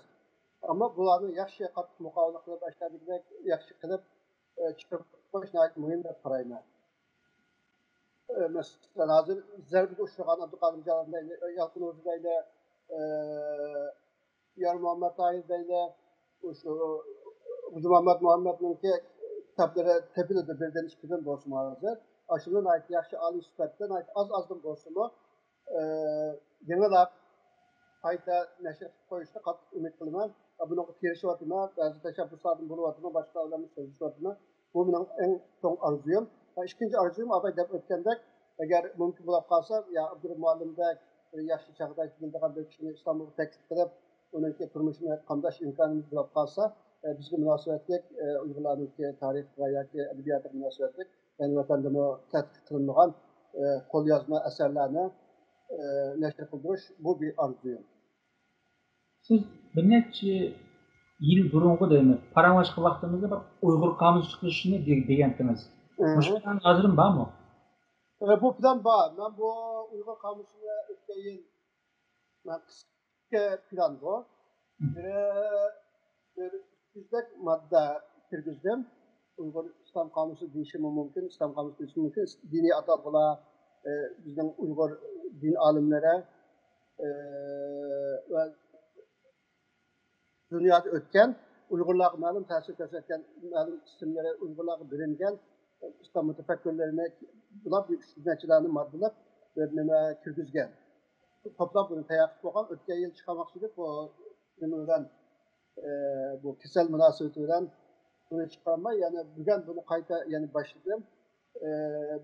ئەمما بۇلارنى ياخشى، قاتتىق مۇقاۋىلە قىلىپ، ئاشۇنداقتەك ياخشى قىلىپ، ئە، چىقىرىپ قويۇش ناھايىتى مۇھىم دەپ قارايمەن. ئە، مەسىلەن، ھازىر زەربىگە ئۇچرىغان ئابدۇقادىر جانان دەيلى، يالقۇن ھوجا دەيلى، ئە، يارمۇھەممەت تاھىر دەيلى، شۇ غوجىمۇھەممەت مۇھەممەتنىڭكى كىتابلىرى تېپىلىدۇ، بىردىن، ئىككىدىن بولسىمۇ ھازىر. ئاشۇنداق ناھايىتى ياخشى، ئالىي سۈپەتتە، ناھايىتى ئاز-ئازدىن بولسىمۇ، ئە، يېڭىلاپ، قايتا نەشر قىلىپ قويۇشنى قاتتىق ئۈمىد قىلىمەن. بۇنىڭغا تىرىشىۋاتىمەن، بەزى تەشەببۇسلاردىن بولۇۋاتىمەن، باشقىلار بىلەن سۆزلىشىۋاتىمەن. بۇ مېنىڭ ئەڭ چوڭ ئارزۇيۇم. ۋە ئىككىنچى ئارزۇيۇم، ئاباي دەپ ئۆتكەندەك، ئەگەر مۇمكىن بولۇپ قالسا، يا ئابدۇرېھىم مۇئەللىمدەك بىر ياخشى چاغداش بىلىدىغان بىر كىشىنى ئىستانبۇلغا تەكلىپ قىلىپ، ئۇنىڭكى تۇرمۇشىنى قامداش ئىمكانىمىز بولۇپ قالسا، ئە، بىزگە مۇناسىۋەتلىك، ئە، ئۇيغۇرلارنىڭكى تارىخىغا ياكى ئەدەبىياتىغا مۇناسىۋەتلىك، يەنى ۋەتەندىمۇ تەتقىق قىلىنمىغان، ئە، قوليازما ئەسەرلەرنى، ئە، نەشر قىلدۇرۇش، بۇ بىر ئارزۇيۇم. سىز بىر نەچچە يىل بۇرۇنقى دەيمەن، پاراڭلاشقان ۋاقتىمىزدا بىر ئۇيغۇر قامۇسى چىقىرىشنى دېگەنتىڭىز. مۇشۇ پىلان ھازىرمۇ بارمۇ؟ ئە، بۇ پىلان بار. مەن بۇ ئۇيغۇر قامۇسىنى ئۆتكەن يىل، مەن قىسقا پىلان بۇ. بىر، بىر يۈزدەك ماددا كىرگۈزدۈم. ئۇيغۇر ئىسلام قامۇسى دېيىشىمۇ مۇمكىن، ئىسلام قامۇسى دېيىشىمۇ مۇمكىن. دىنىي ئاتالغۇلار، ئە، بىزنىڭ ئۇيغۇر دىن ئالىملىرى، ئە، ۋە دۇنيادا ئۆتكەن، ئۇيغۇرلارغا مەلۇم تەسىر كۆرسەتكەن، مەلۇم ئىسىملىرى ئۇيغۇرلارغا بېرىلگەن ئىسلام مۇتەپەككۇرلىرىنى بۇلاپ، بىر ئۈچ يۈز نەچچىلەرنى ماددىلاپ، بىر نېمە كىرگۈزگەن. توپلاپ بۇنى تەييار قىلىپ بولغان، ئۆتكەن يىل چىقارماقچى ئىدۇق، بۇ نېمە بىلەن، ئە، بۇ كېسەل مۇناسىۋىتى بىلەن بۇنى چىقارماي، يەنە بۈگۈن بۇنى قايتا يەنە باشلىدىم. ئە،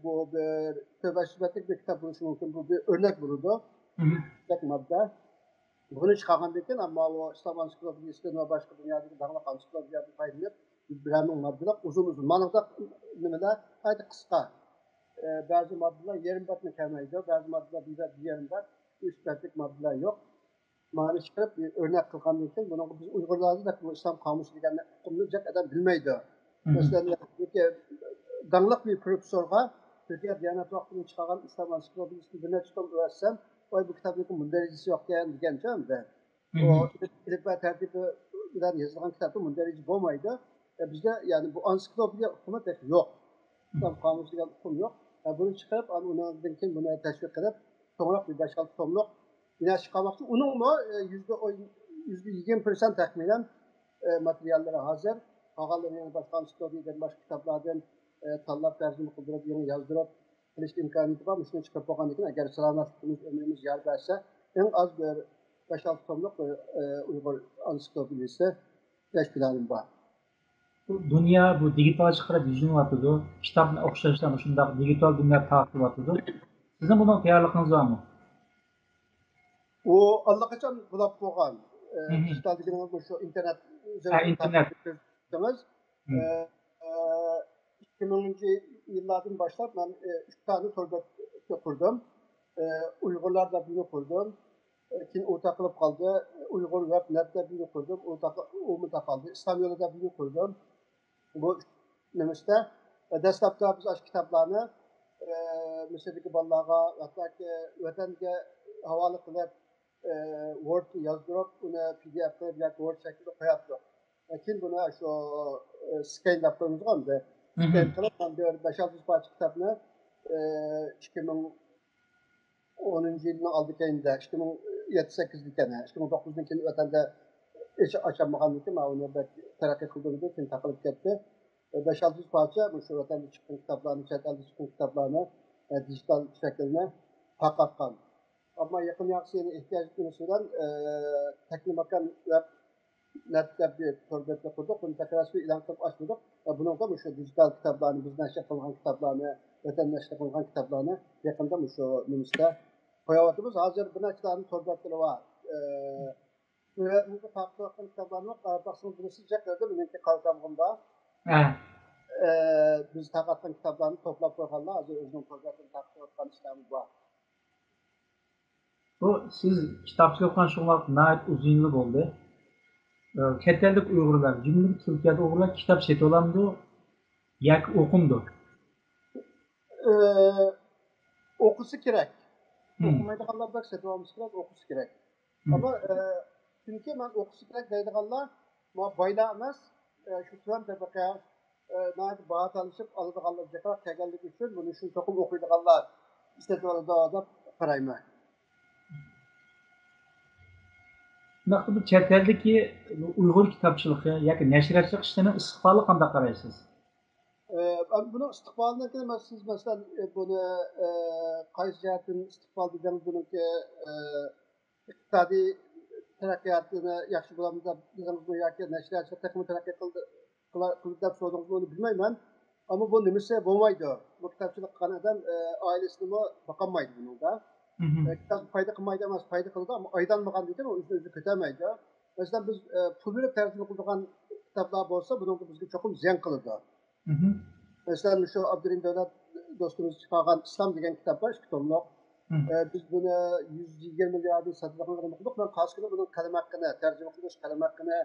بۇ بىر تۆت بەش سۈپەتلىك بىر كىتاب بولۇشى مۇمكىن. بۇ بىر ئۆرنەك بولىدۇ. ماددا. بۇنى چىقارغاندىن كېيىن، ئەمما ئۇ ئىسلام ئانسىكلوپېدىيىسىدىن ۋە باشقا دۇنيادىكى داڭلىق ئانسىكلوپېدىيەدىن پايدىلىنىپ، بىرەر مىڭ ماددىلىق ئۇزۇن ئۇزۇن. مانىڭدا نېمىلەر ناھايىتى قىسقا. ئە، بەزى ماددىلار يېرىم بەتمۇ كەلمەيدۇ، بەزى ماددىلار بىر بەت، يېرىم بەت، ئۈچ بەتلىك ماددىلار يوق. مانا چىقىرىپ، ئۆرنەك قىلغاندىن كېيىن، بۇنىڭغا بىز ئۇيغۇرلاردا بۇ ئىسلام قامۇسى دېگەن ئۇقۇمنى جىق ئادەم بىلمەيدۇ. مەسىلەن، داڭلىق بىر پروفېسسورغا تۈركىيە دىيانەت ۋاقفىدىن چىقارغان ئىسلام ئانسىكلوپېدىيىسىنى بىر نەچچە توم ئەۋەتسەم، ۋاي، بۇ كىتابنىڭكى مۇندەرىجىسى يوقكەن دېگەنچە ئەمدى. ئۇ ئېلىپبە تەرتىپى بىلەن يېزىلغان كىتابتا مۇندەرىجە بولمايدۇ. ئە، بىزدە، يەنى، بۇ ئانسىكلوپېدىيە ئۇقۇمى تېخى يوق. ئىسلام قامۇسى دېگەن ئۇقۇم يوق. ئە، بۇنى چىقىرىپ، ئان-، ئۇنىڭدىن كېيىن بۇنى تەشۋىق قىلىپ، چوڭراق بىر بەش-ئالتە توملۇق بىنا چىقارماقچى. ئۇنىڭمۇ، ئە، يۈزدە ئون، يۈزدە يىگىرمە پىرسەنت تەخمىنەن، ئە، ماتېرىياللىرى ھازىر. قالغانلىرىنى يەنە باشقا ئانسىكلوپېدىيەدىن، باشقا كىتابلاردىن، ئە، تاللاپ، تەرجىمە قىلدۇرۇپ، يېڭى يازدۇرۇپ، قىلىش ئىمكانىيىتى بار. مۇشۇنى چىقىرىپ بولغاندىن كېيىن، ئەگەر سالامەتلىكىمىز، ئۆمرىمىز يار بەرسە، ئەڭ ئاز بىر بەش-ئالتە توملۇق بىر، ئە، ئۇيغۇر ئانسىكلوپېدىيىسى قىلىش پىلانىم بار. بۇ دۇنيا بۇ دىگىتال چىقىرىپ يۈزلىنىۋاتىدۇ. كىتابنى ئوخشاشلا مۇشۇنداق دىگىتال دۇنيا تارقىتىۋاتىدۇ. سىزنىڭ بۇنىڭغا تەييارلىقىڭىز بارمۇ؟ ئۇ ئاللىقاچان بولاپ بولغان. ئە، دىجىتال دېگىنىڭىز مۇشۇ ئىنتېرنېت ھە، ئىنتېرنېت. ئە، ئە، ئىككى مىڭىنچى يىللاردىن باشلاپ مەن، ئە، ئۈچ دانە تور بەت قۇردۇم. ئە، ئۇيغۇرلار دەپ بىرنى قۇردۇم. ئە، كېيىن ئورتاق قىلىپ قالدى. ئۇيغۇر ۋېب نەت دەپ بىرنى قۇردۇم. ئورتاق، ئۇمۇ تاقالدى. ئىسلام يولى دەپ بىرنى قۇردۇم. بۇ نېمىسىدە، ئە، دەسلەپتە بىز ئاشۇ كىتابلارنى، ئە، مىسىردىكى بالىلارغا، ھەتتاكى ۋەتەنگە ھاۋالە قىلىپ، ئە، ۋورد يازدۇرۇپ، ئۇنى پى دى ئېف قىلىپ ياكى ۋورد شەكلىدە قوياتتۇق. ئە، كېيىن بۇنى شۇ، ئە، سكەن دەپ قويىمىزغۇ ئەمدى. سكەن قىلىپ، مەن بىر بەش-ئالتە يۈز پارچە كىتابنى، ئە، ئىككى مىڭ ئونىنچى يىلنىڭ ئالدى كەينىدە، ئىككى مىڭ يەتتە سەككىزدىكەن، ئىككى مىڭ توققۇزدىن كېيىن ۋەتەندە ئېچىپ ئاچالمىغاندىن كېيىن، مانا ئۇنى بەك تەرەققىي قىلدۇرمىدى، كېيىن تاقىلىپ كەتتى. بەش-ئالتە يۈز پارچە مۇشۇ ۋەتەندە چىققان كىتابلارنى، چەت ئەلدە چىققان كىتابلارنى، ئە، دىجىتال شەكىلنى تارقاتقان. ئەمما يېقىن ياخشى يەنە ئېھتىياج نېمىسى بىلەن، ئە، تەكلىماكان ۋە نەت دەپ بىر تور بەتنى قۇردۇق. بۇنى تېخى رەسمىي ئېلان قىلىپ ئاچمىدۇق. ۋە بۇنىڭدا مۇشۇ دىجىتال كىتابلارنى، بىز نەشر قىلغان كىتابلارنى، ۋەتەن نەشر قىلغان كىتابلارنى يېقىندا مۇشۇ نېمىسىدە قويۇۋاتىمىز. ھازىر بىر نەچچە دانە تور بەتلىرى بار. ئە، ۋە بۇ تارقىتىۋاتقان كىتابلارنى باقسىڭىز بىلىسىز، جىق يەردە مېنىڭكى قارا تامغىم بار. ھە. ئە، بىز تارقاتقان كىتابلارنى توپلاپ قويغانلار، ھازىر ئۆزىنىڭ تور بەتلىرىنى تارقىتىۋاتقان ئىشلارمۇ بار. بۇ سىز كىتابچىلىق بىلەن شۇغۇللىنىپ ناھايىتى ئۇزۇن يىللار بولدى. ئە، چەت ئەلدىكى ئۇيغۇرلار، جۈملىدىن تۈركىيەدە ئۇيغۇرلار كىتاب سېتىۋالامدۇ ياكى ئوقۇمدۇ؟ ئە، ئوقۇسا كېرەك. ئوقۇمايدىغانلار بەك سېتىۋالمىسا كېرەك، ئوقۇسا كېرەك. ئەمما، ئە، چۈنكى مەن ئوقۇسا كېرەك دەيدىغانلار، ما بايلار ئەمەس، ئە، شۇ تۆۋەن تەبىقە، ئە، ناھايىتى باھا تالىشىپ ئالىدىغانلار جىقراق كەلگەنلىكى ئۈچۈن بۇنى شۇ چوقۇم ئوقۇيدىغانلار ئىشلىتىۋالىدۇ دەپ قارايمەن. شۇنداقتا بۇ چەت ئەلدىكى ئۇيغۇر كىتابچىلىقى ياكى نەشرىياتچىلىق ئىشلىرىنىڭ ئىستىقبالىغا قانداق قارايسىز؟ ئە، بۇنىڭ ئىستىقبالىنىڭكى، مەن، سىز، مەسىلەن، ئە، بۇنى، ئە، قايسى جەھەتتىن ئىستىقبال دېسەڭىز، بۇنىڭكى، ئە، ئىقتىسادىي تەرەققىياتىنى ياخشى بولامدۇ دەپ دېدىڭىزمۇ ياكى نەشرىياتچىلىق تېخىمۇ تەرەققىي قىلدى، قىلا-، قىلدى دەپ سورىدىڭىزمۇ، ئۇنى بىلمەيمەن. ئەمما بۇ نېمىسى بولمايدۇ. بۇ كىتابچىلىق قىلغان ئادەم، ئە، ئائىلىسىنىمۇ باقالمايدۇ بۇنىڭدا. ئە، كىتاب پايدا قىلمايدۇ ئەمەس، پايدا قىلىدۇ، ئەمما ئايلانمىغاندىن كېيىن ئۆزىنى ئۆزى كۆتەرمەيدۇ. مەسىلەن، بىز، ئە، پۇل بېرىپ تەرجىمە قىلىدىغان كىتابلار بولسا، بۇنىڭدا بىزگە چوقۇم زىيان قىلىدۇ. مەسىلەن، مۇشۇ ئابدۇرېھىم دۆلەت دوستىمىز چىقارغان ئىسلام دېگەن كىتاب بار، ئىككى توملۇق. ئە، بىز بۇنى يۈز يىگىرمە مىلياردىن ساتىدىغانلىقىنى ئۇقتۇق. مەن قالسا كۈنى بۇنىڭ قەلەم ھەققىنى، تەرجىمە قىلىش قەلەم ھەققىنى،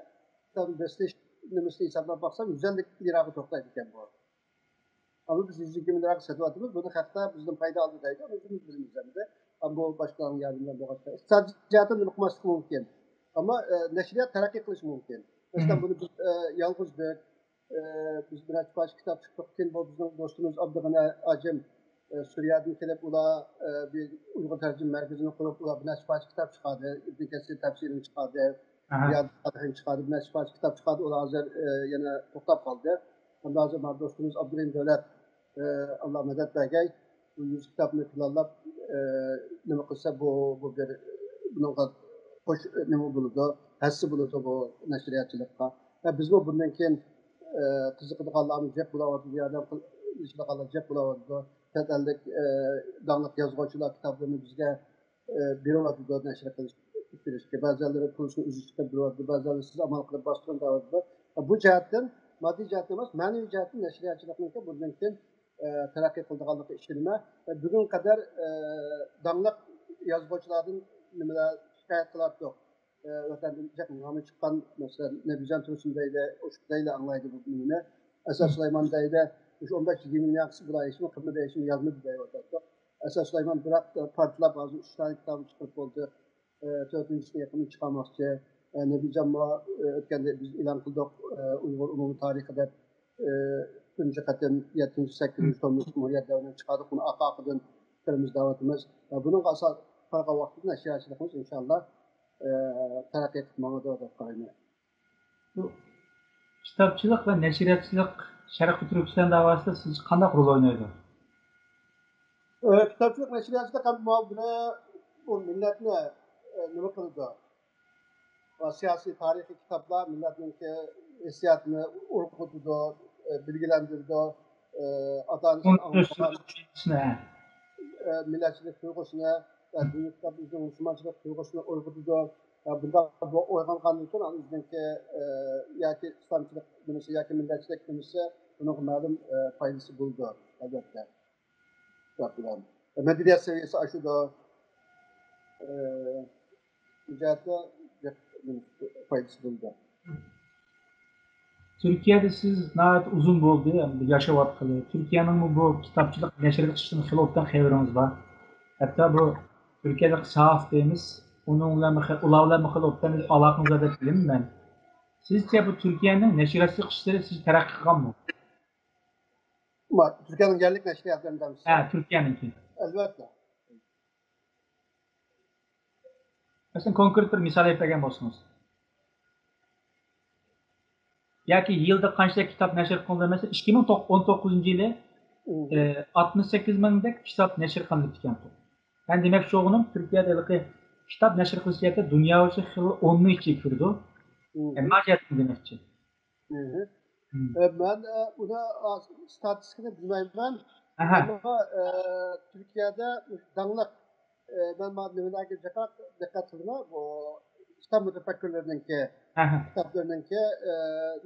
كىتابنى بېسىش نېمىسىنى ھېسابلاپ باقسام، يۈز ئەللىك لىراغا توختايدىكەن بۇ. ئەمما بىز يۈز يىگىرمە لىراغا سېتىۋاتىمىز، بۇنى خەقلەر بىزدىن پايدا ئالدى دەيدۇ، ئۇنى بىز بىلىمىز ئەمدى. ئەمما بۇ باشقىلارنىڭ ياردىمى بىلەن بولغاچقا، ئىقتىسادىي جەھەتتىن نېمە قىلماسلىقى مۇمكىن. ئەمما، ئە، نەشرىيات تەرەققىي قىلىشى مۇمكىن. مەسىلەن، بۇنى بىز، ئە، يالغۇز بىر، ئە، بىز بىر نەچچە پارچە كىتاب چىقتۇق. كېيىن بۇ بىزنىڭ دوستىمىز ئابدۇغېنى ھاجىم، ئە، سۈرىيەدىن كېلىپ، ئۇلار، ئە، بىر ئۇيغۇر تەرجىمە مەركىزىنى قۇرۇپ، ئۇلار بىر نەچچە پارچە كىتاب چىقاردى. ئىبن كەسىر تەپسىرىنى چىقاردى. بۇ يەردە تارىخنى چىقاردى، بىر نەچچە پارچە كىتاب چىقاردى، ئۇلار ھازىر، ئە، يەنە توختاپ قالدى. ئەمدى ھازىر مانا دوستىمىز ئابدۇرېھىم دۆلەت، ئە، ئاللا مەدەت بەرگەي، بۇ يۈز كىتابنى پىلانلاپ، ئە، نېمە قىلسا، بۇ، بۇ بىر، بۇنىڭغا قوش، نېمە بولىدۇ، ھەسسە بولىدۇ بۇ نەشرىياتچىلىققا. ۋە بىزمۇ بۇندىن كېيىن، ئە، قىزىقىدىغانلارمۇ جىق بولاۋاتىدۇ، ياردەم قىل-، قىلىشىدىغانلار جىق بولاۋاتىدۇ. چەت ئەللىك، ئە، داڭلىق يازغۇچىلار كىتابلىرىنى بىزگە، ئە، بېرىۋاتىدۇ نەشر قىلىش، بېرىشكە. بەزىلىرى پۇلسىنى ئۆزى چىقىرىپ بېرىۋاتىدۇ، بەزىلىرى سىز ئامال قىلىپ باستۇرۇڭ دەۋاتىدۇ. بۇ جەھەتتىن، ماددىي جەھەتتىن ئەمەس، مەنىۋى جەھەتتىن نەشرىياتچىلىقنىڭكى بۇندىن كېيىن، ئە، تەرەققىي قىلىدىغانلىقىغا ئىشىنىمەن. ۋە بۈگۈنگە قەدەر، ئە، داڭلىق يازغۇچىلاردىن نېمىلەر شىكايەت قىلاتتۇق. ئە، ۋەتەندىن جىق نامى چىققان، مەسىلەن، نەبىجان تۇرسۇن دەيلى، ئوشۇق دەيلى ئاڭلايدۇ بۇ نېمىنى. ئەسەت سۇلايمان دەيلى، مۇشۇ ئون بەش يىگىرمە مىليون قىسمى بۇلار ھېچنېمە قىلمىدى، ھېچنېمە يازمىدى دەيۋاتاتتۇق. ئەسەت سۇلايمان بىراق، ئە، پارتلاپ ھازىر ئۈچ دانە كىتابى چىقىپ بولدى. ئە، تۆتىنچىسىنى يېقىندا چىقارماقچى. ئە، نەبىجانمۇ، ئە، ئۆتكەندە بىز ئېلان قىلدۇق، ئە، ئۇيغۇر ئومۇمىي تارىخى دەپ، ئە، تۇنجى قېتىم يەتتىنچى، سەككىزىنچى تومنى جۇمھۇرىيەت دەۋرىنى چىقاردۇق. بۇنى ئارقا-ئارقىدىن چىقىرىمىز دەۋاتىمىز. ئە، بۇنىڭغا ئاساس قارىغان ۋاقتىدا نەشرىياتچىلىقىمىز ئىنشاللا، ئە، تەرەققىي قىلىپ ماڭىدۇ دەپ قارايمەن. بۇ كىتابچىلىق ۋە نەشرىياتچىلىق شەرقىي تۈركىستان داۋاسىدا سىزچە قانداق رول ئوينايدۇ؟ ئە، كىتابچىلىق نەشرىياتچىلىق ھەم مۇھاپىزە بۇ مىللەتنى، ئە، نېمە قىلىدۇ؟ ۋە سىياسىي، تارىخىي كىتابلار مىللەتنىڭكى ھېسسىياتىنى ئۇرغۇتىدۇ، ئە، بىلگىلەندۈرىدۇ، ئە، ئاتا-ئانىسىنى ئاڭلىتىدۇ. ئە، مىللەتچىلىك تۇيغۇسىنى، ئە، دىنىي كىتاب بىزنىڭ مۇسۇلمانچىلىق تۇيغۇسىنى ئۇرغۇتىدۇ. ئە، بۇنداق بۇ ئويغانغاندىن كېيىن ئۆزىنىڭكى، ئە، ياكى ئىسلامچىلىق نېمىسى ياكى مىللەتچىلىك نېمىسى بۇنىڭغا مەلۇم، ئە، پايدىسى بولىدۇ، ئەلۋەتتە. مەدەنىيەت سەۋىيەسى ئاشىدۇ. ئە، بۇ جەھەتتە پايدىسى بولىدۇ. تۈركىيەدە سىز ناھايىتى ئۇزۇن بولدى، ئەمدى ياشاۋاتقىلى. تۈركىيەنىڭمۇ بۇ كىتابچىلىق نەشر قىلىشتىن خېلى ئوبدان خەۋىرىڭىز بار. ھەتتا بۇ تۈركىيەدىكى ساھاف دەيمىز، ئۇنىڭ بىلەن خې-، ئۇلار بىلەن خېلى ئوبدان ئالاقىڭىز بار دەپ بىلىمەن مەن. سىزچە بۇ تۈركىيەنىڭ نەشرىياتچىلىق ئىشلىرى سىز تەرەققىي قىلغانمۇ؟ ما، تۈركىيەنىڭ يەرلىك نەشرىياتلىرىنى دەمسىز؟ ھە، تۈركىيەنىڭكى. ئەلۋەتتە. مەسىلەن، كونكرېت بىر مىسال ئېلىپ بەرگەن بولسىڭىز. ياكى يىلدا قانچىلىك كىتاب نەشر قىلىنىدۇ؟ مەسىلەن، ئىككى مىڭ ئون توققۇزىنچى يىلى، ئۇ. ئە، ئاتمىش سەككىز مىڭدەك كىتاب نەشر قىلىنىپتىكەن. مەن دېمەكچى بولغىنىم، تۈركىيەدە ھېلىقى كىتاب نەشر قىلىش جەھەتتە دۇنيا بويىچە خېلى ئوننىڭ ئىچىگە كىرىدۇ. ئۇ. ئە، ما جەھەتتىن دېمەكچى. مم. ئە، مەن، ئە، ئۇنى، ئا، ستاتىستىكىنى بىلمەيمەن. ئەمما، ئە، تۈركىيەدە داڭلىق، ئە، مەن مانا نېمىلەرگە جىقراق دىققەت قىلىمەن، بۇ كىتاب مۇتەپەككۇرلىرىنىڭكى، كىتابلىرىنىڭكى، ئە،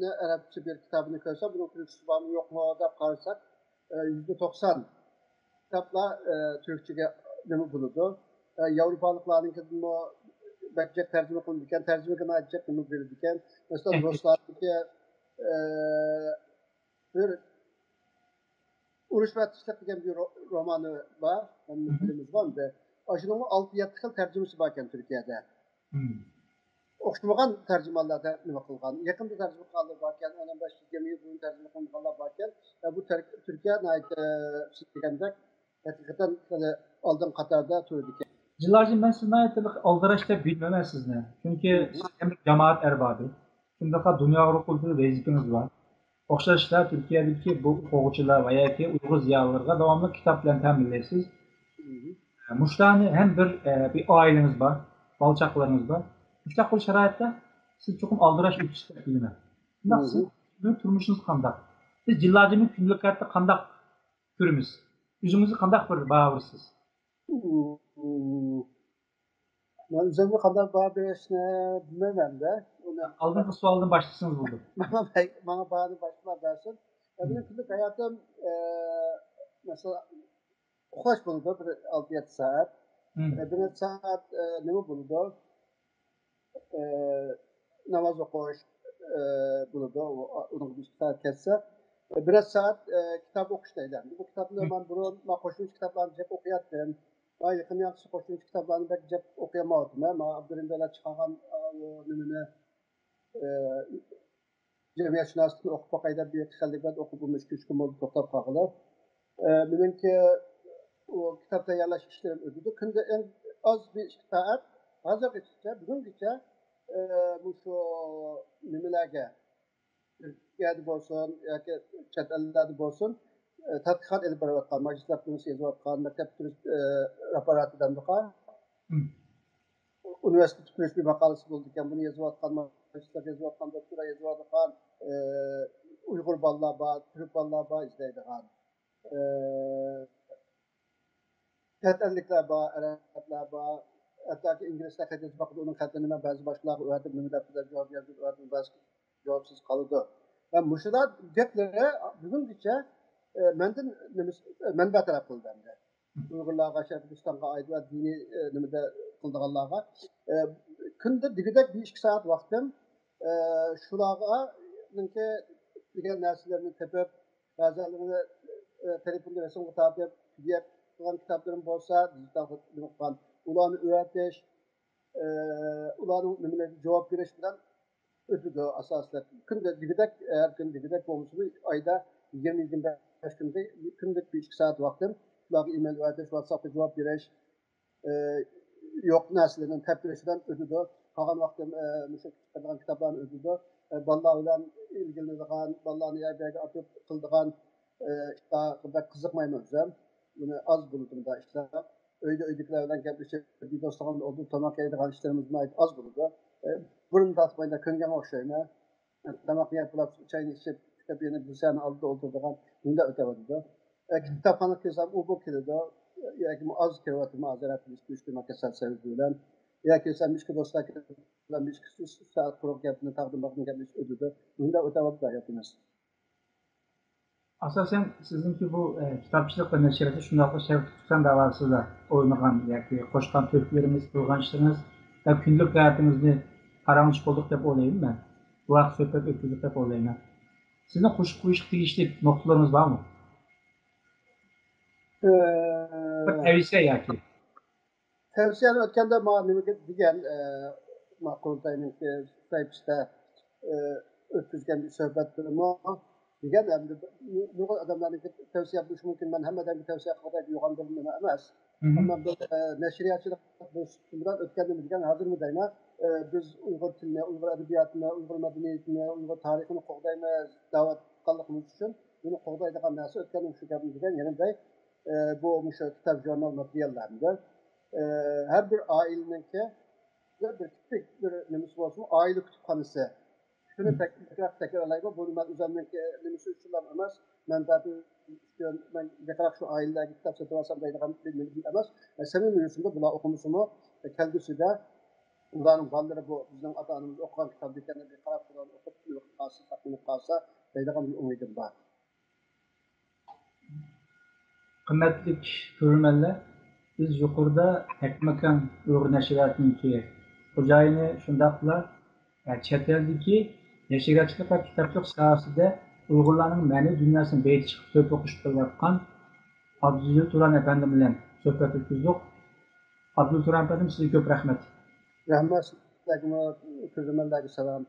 نى ئەرەبچە بىر كىتابىنى كۆرسە، بۇنىڭ تۈركچىسى بارمۇ يوقمۇ دەپ قارىساق، ئە، يۈزدە توقسان كىتابلار، ئە، تۈركچىگە نېمە بولىدۇ. ئە، ياۋروپالىقلارنىڭكىدىنمۇ بەك جىق تەرجىمە قىلىنىدىكەن، تەرجىمىگە ناھايىتى جىق نېمە بېرىدىكەن. مەسىلەن، رۇسلارنىڭكى، ئە، بىر ئۇرۇش ۋە تىنچلىق دېگەن بىر رو-، رومانى بار، ھەممىمىز بىلىمىز ئەمدى. ئاشۇنىڭمۇ ئالتە يەتتە خىل تەرجىمىسى باركەن تۈركىيەدە. ئوخشىمىغان تەرجىمانلاردا نېمە قىلغان، يېقىندا تەرجىمە قىلغانلار باركەن، ئون بەش يىگىرمە يىل بۇرۇن تەرجىمە قىلغانلار باركەن. ۋە بۇ تەر-، تۈركىيە ناھايىتى، ئە، سىز دېگەندەك، ھەقىقەتەن خېلى ئالدىنقى قاتاردا تۇرىدىكەن. جىللاجى، مەن سىزنى ناھايىتى ئالدىراش دەپ بىلمەيمەن سىزنى. چۈنكى سىز ھەم بىر جامائەت ئەربابى. شۇنداقلا دۇنيا ئۇرۇقلىرىدا ۋەزىپىڭىز بار. ئوخشاشلا تۈركىيەدىكى بۇ ئوقۇغۇچىلار ۋە ياكى ئۇيغۇر زىيالىيلىرىغا داۋاملىق كىتاب بىلەن تەمىنلەيسىز. مۇشۇلارنى ھەم بىر، ئە، بىر ئائىلىڭىز بار، بالا چاقىلىرىڭىز بار. مۇشۇنداق بىر شارائىتتا سىز چوقۇم ئالدىراش ئۆتىسىز دەپ بىلىمەن. شۇنداق سىز تۇرمۇشىڭىز قانداق؟ سىز جىللاجىنى كۈندىلىك ھاياتتا قانداق كۆرىمىز؟ ئۆزىڭىزنى قانداق بىر باھا بېرىسىز؟ مم. مەن ئۆزۈمگە قانداق باھا بېرىشنى بىلمەيمەن-دە. ئۇنى ئالدىنقى سوئالدىن باشلىسىڭىز بولىدۇ. ماڭا، ماڭا باھانى باشقىلار بەرسۇن. مم. مېنىڭ كۈندىلىك ھاياتىم، ئە، مەسىلەن، ئۇخلاش بولىدۇ بىر ئالتە يەتتە سائەت. مم. ئە، بىر نەچچە سائەت، ئە، نېمە بولىدۇ؟ ئە، ناماز ئوقۇش، ئە، بولىدۇ. ئۇ، ئۇنىڭغا بىر ئىككى سائەت كەتسە، ئە، بىرەر سائەت، ئە، كىتاب ئوقۇش دەيلى. بۇ كىتابنى مەن بۇرۇن، مەن قوشۇمچە كىتابلارنى جىق ئوقۇياتتىم. مەن يېقىن ياخشى قوشۇمچە كىتابلارنى بەك جىق ئوقۇيالمايۋاتىمەن. مەن ئابدۇرېھىم دۆلەت چىقارغان، ئە، بۇ نېمىنى، ئە، جەمئىيەتشۇناسلىقنى ئوقۇپ باقاي دەپ بىر خېلى بەك ئوقۇپ بولمىدى، ئىككى ئۈچ كۈن بولدى توختاپ قالغىلى. ئە، مېنىڭكى ئۇ كىتاب تەييارلاش ئىشلىرىم ئۆتىدۇ. كۈندە ئەڭ ئاز بىر ئىككى سائەت، ھازىرغىچە، بۈگۈنگىچە، ئە، مۇشۇ نېمىلەرگە، تۈركىيەدە بولسۇن ياكى چەت ئەللەردە بولسۇن، ئە، تەتقىقات ئېلىپ بېرىۋاتقان، ماجىستېرلىق نېمىسى يېزىۋاتقان، مەكتەپ پۈتتۈرۈش، ئە، رېفېراتى دەمدۇقا. مم. ئۇنىۋېرسىتېت پۈتتۈرۈش بىر ماقالىسى بولىدىكەن، بۇنى يېزىۋاتقان، ماجىستېر يېزىۋاتقان، دوكتورا يېزىۋاتقان، ئە، ئۇيغۇر بالىلار بار، تۈرك بالىلار بار ئىزدەيدىغان. ئە، چەت ئەللىكلەر بار، ئەرەبلەر بار، ھەتتاكى ئىنگلىزلار خەت يېزىپ باقىدۇ، ئۇنىڭ خەتلىرىنى مەن بەزى باشقىلارغا ئۆتۈپ، نېمە دەپ بىزلەر جاۋاب يازدۇق، ئۆتۈپ بەزى جاۋابسىز قالىدۇ. ۋە مۇشۇلار گەپلىرى بۈگۈنگىچە، ئە، مەندىن نېمىس-، مەنبە تەلەپ قىلدى ئەمدى. ئۇيغۇرلارغا، شەرقىي تۈركىستانغا ئائىت ۋە دىنىي، ئە، نېمىدە قىلىدىغانلارغا، ئە، كۈندە دېگۈدەك بىر ئىككى سائەت ۋاقتىم، ئە، شۇلارغا نىڭكى دېگەن نەرسىلەرنى تېپىپ، بەزىلىرىنى، ئە، تېلېفوندا رەسىمگە تارتىپ، پىدىئېف قىلغان كىتابلىرىم بولسا، دىجىتال قىلىپ قىلغان، ئۇلارنى ئۆگىتىش، ئە، ئۇلارنىڭ نېمىلىرىگە جاۋاب بېرىش بىلەن ئۆتىدۇ ئاساسلىق. كۈندە دېگۈدەك، ھەر كۈن دېگۈدەك بولمىسىمۇ، ئايدا يىگىرمە، يىگىرمە بەش كۈندە، كۈندە بىر ئىككى سائەت ۋاقتىم شۇلارغا ئىمېيل ئەۋەتىش، ۋاتساپقا جاۋاب بېرىش، ئە، يوق نەرسىلەرنى تەپتىرىش بىلەن ئۆتىدۇ. قالغان ۋاقتىم، ئە، مۇشۇ چىقىدىغان كىتابلارنى ئۆتىدۇ. ئە، بالىلار بىلەن ئىلگىرىلىنىدىغان، بالىلارنى يەر بۇ يەرگە ئاپىرىپ قىلىدىغان، ئە، ئىشلارغا بەك قىزىقمايمەن ئۆزۈم. بۇنى ئاز بولىدۇ مۇنداق ئىشلار. ئۆيدە، ئۆيدىكىلەر بىلەن گەپلىشىپ، بىر دوستلۇقنى ئولتۇرۇپ تاماق يەيدىغان ئىشلىرىمىز ناھايىتى ئاز بولىدۇ. ئە، بۇرۇن تارتىپ كۆنگەنگە ئوخشايمەن. تاماق يەپ بولۇپ، چاينى ئىچىپ، كىتاب يەنە بىر سەھنە ئالدىدا ئولتۇرىدىغان، مۇنداق ئۆتۈۋاتىدۇ. ئە، كىتابخانىغا كىرسەم، ئۇ بۇ كېلىدۇ. ياكى ئاز كىرىۋاتىمەن، ھازىر ھەپتىدە ئىككى، ئۈچ كۈن كېسەل سەۋەبى بىلەن. يا كىرسەم، ئىككى دوستلار بىلەن بىر ئىككى سائەت قۇرۇق گەپنى، تاغدىن باغدىن گەپلىشىپ ئۆتىدۇ. مۇنداق ئۆتۈۋاتىدۇ ھاياتىمىز. ئاساسەن سىزنىڭكى بۇ، ئە، كىتابچىلىق ۋە نەشرىياتتا، شۇنداقلا شەرقىي تۈركىستان داۋاسىدا ئوينىغان ياكى قوشقان تۆھپىلىرىڭىز، قىلغان ئىشلىرىڭىز ۋە كۈندىلىك ھاياتىڭىزنى پاراڭلىشىپ بولدۇق دەپ ئويلايمەن مەن. بۇ ھەقتە سۆھبەت ئۆتكۈزدۇق دەپ ئويلايمەن. سىزنىڭ قوشۇپ قويۇشقا تېگىشلىك نۇقتىلىرىڭىز بارمۇ؟ ئە، بىر تەۋسىيە ياكى؟ تەۋسىيەنى ئۆتكەندە ما نېمىگە دېگەن، ئە، ما قۇرۇلتاينىڭكى سەھىپىسىدە، ئە، ئۆتكۈزگەن بىر سۆھبەتتىمۇ دېگەن، ئەمدى نۇرغۇن ئادەملەرنىڭكى تەۋسىيە بولۇشى مۇمكىن. مەن ھەممە ئادەمگە تەۋسىيە قىلغۇدەك يوغان بىر نېمە ئەمەس. مم. ئەمما بىر، ئە، نەشرىياتچىلىق بىر سۈپىتىم بىلەن ئۆتكەندىمۇ دېگەن، ھازىرمۇ دەيمەن، ئە، بىز ئۇيغۇر تىلىنى، ئۇيغۇر ئەدەبىياتىنى، ئۇيغۇر مەدەنىيىتىنى، ئۇيغۇر تارىخىنى قوغدايمىز دەۋاتقانلىقىمىز ئۈچۈن، بۇنى قوغدايدىغان نەرسە ئۆتكەندىمۇ شۇ گەپنى دېگەن، يەنە بىر ئە، بۇ مۇشۇ كىتاب، ژۇرنال، ماتېرىياللارنى، ئە، ھەر بىر ئائىلىنىڭكى بىر، بىر كىچىك بىر نېمىسى بولسىمۇ، ئائىلە كۇتۇپخانىسى. شۇنى مم. تەك-، بەكرەك تەكرارلايمەن. بۇنى مەن ئۆزۈمنىڭكى نېمىسى ئۈچۈنلا ئەمەس، مەنپەئەتى ئۈچۈن مەن بەكرەك شۇ ئائىلىلەرگە كىتاب سېتىۋالسام دەيدىغان بىر نېمىدىن ئەمەس. ئە، سەمىمىي يۈرىكىمدە بۇلار ئوقۇمىسىمۇ، ئە، كەلگۈسىدە ئۇلارنىڭ بالىلىرى بۇ بىزنىڭ ئاتا-ئانىمىز ئوقۇغان كىتابدىكەننى بىر قاراپ، بۇلارنى ئوقۇپ، ئوقۇپ قالسا، ساقلىنىپ قالسا دەيدىغان بىر ئۈمىدىم بار. قىممەتلىك كۆرۈرمەنلەر، بىز يۇقىرىدا ھەقمەكان ئۇيغۇر نەشرىياتىنىڭكى خوجايىنى، شۇنداقلا، ئە، چەت ئەلدىكى نەشرىياتچىلىق ۋە كىتابچىلىق ساھەسىدە ئۇيغۇرلارنىڭ مەنىۋى دۇنياسىنى بېيىتىشقا تۆھپە قوشۇپ كېلىۋاتقان ئابدۇزىل تۇران ئەپەندىم بىلەن سۆھبەت ئۆتكۈزدۇق. ئابدۇل تۇران ئەپەندىم، سىزگە كۆپ رەھمەت. رەھمەت سىزلەرگىمۇ، كۆرۈرمەنلەرگە سالام.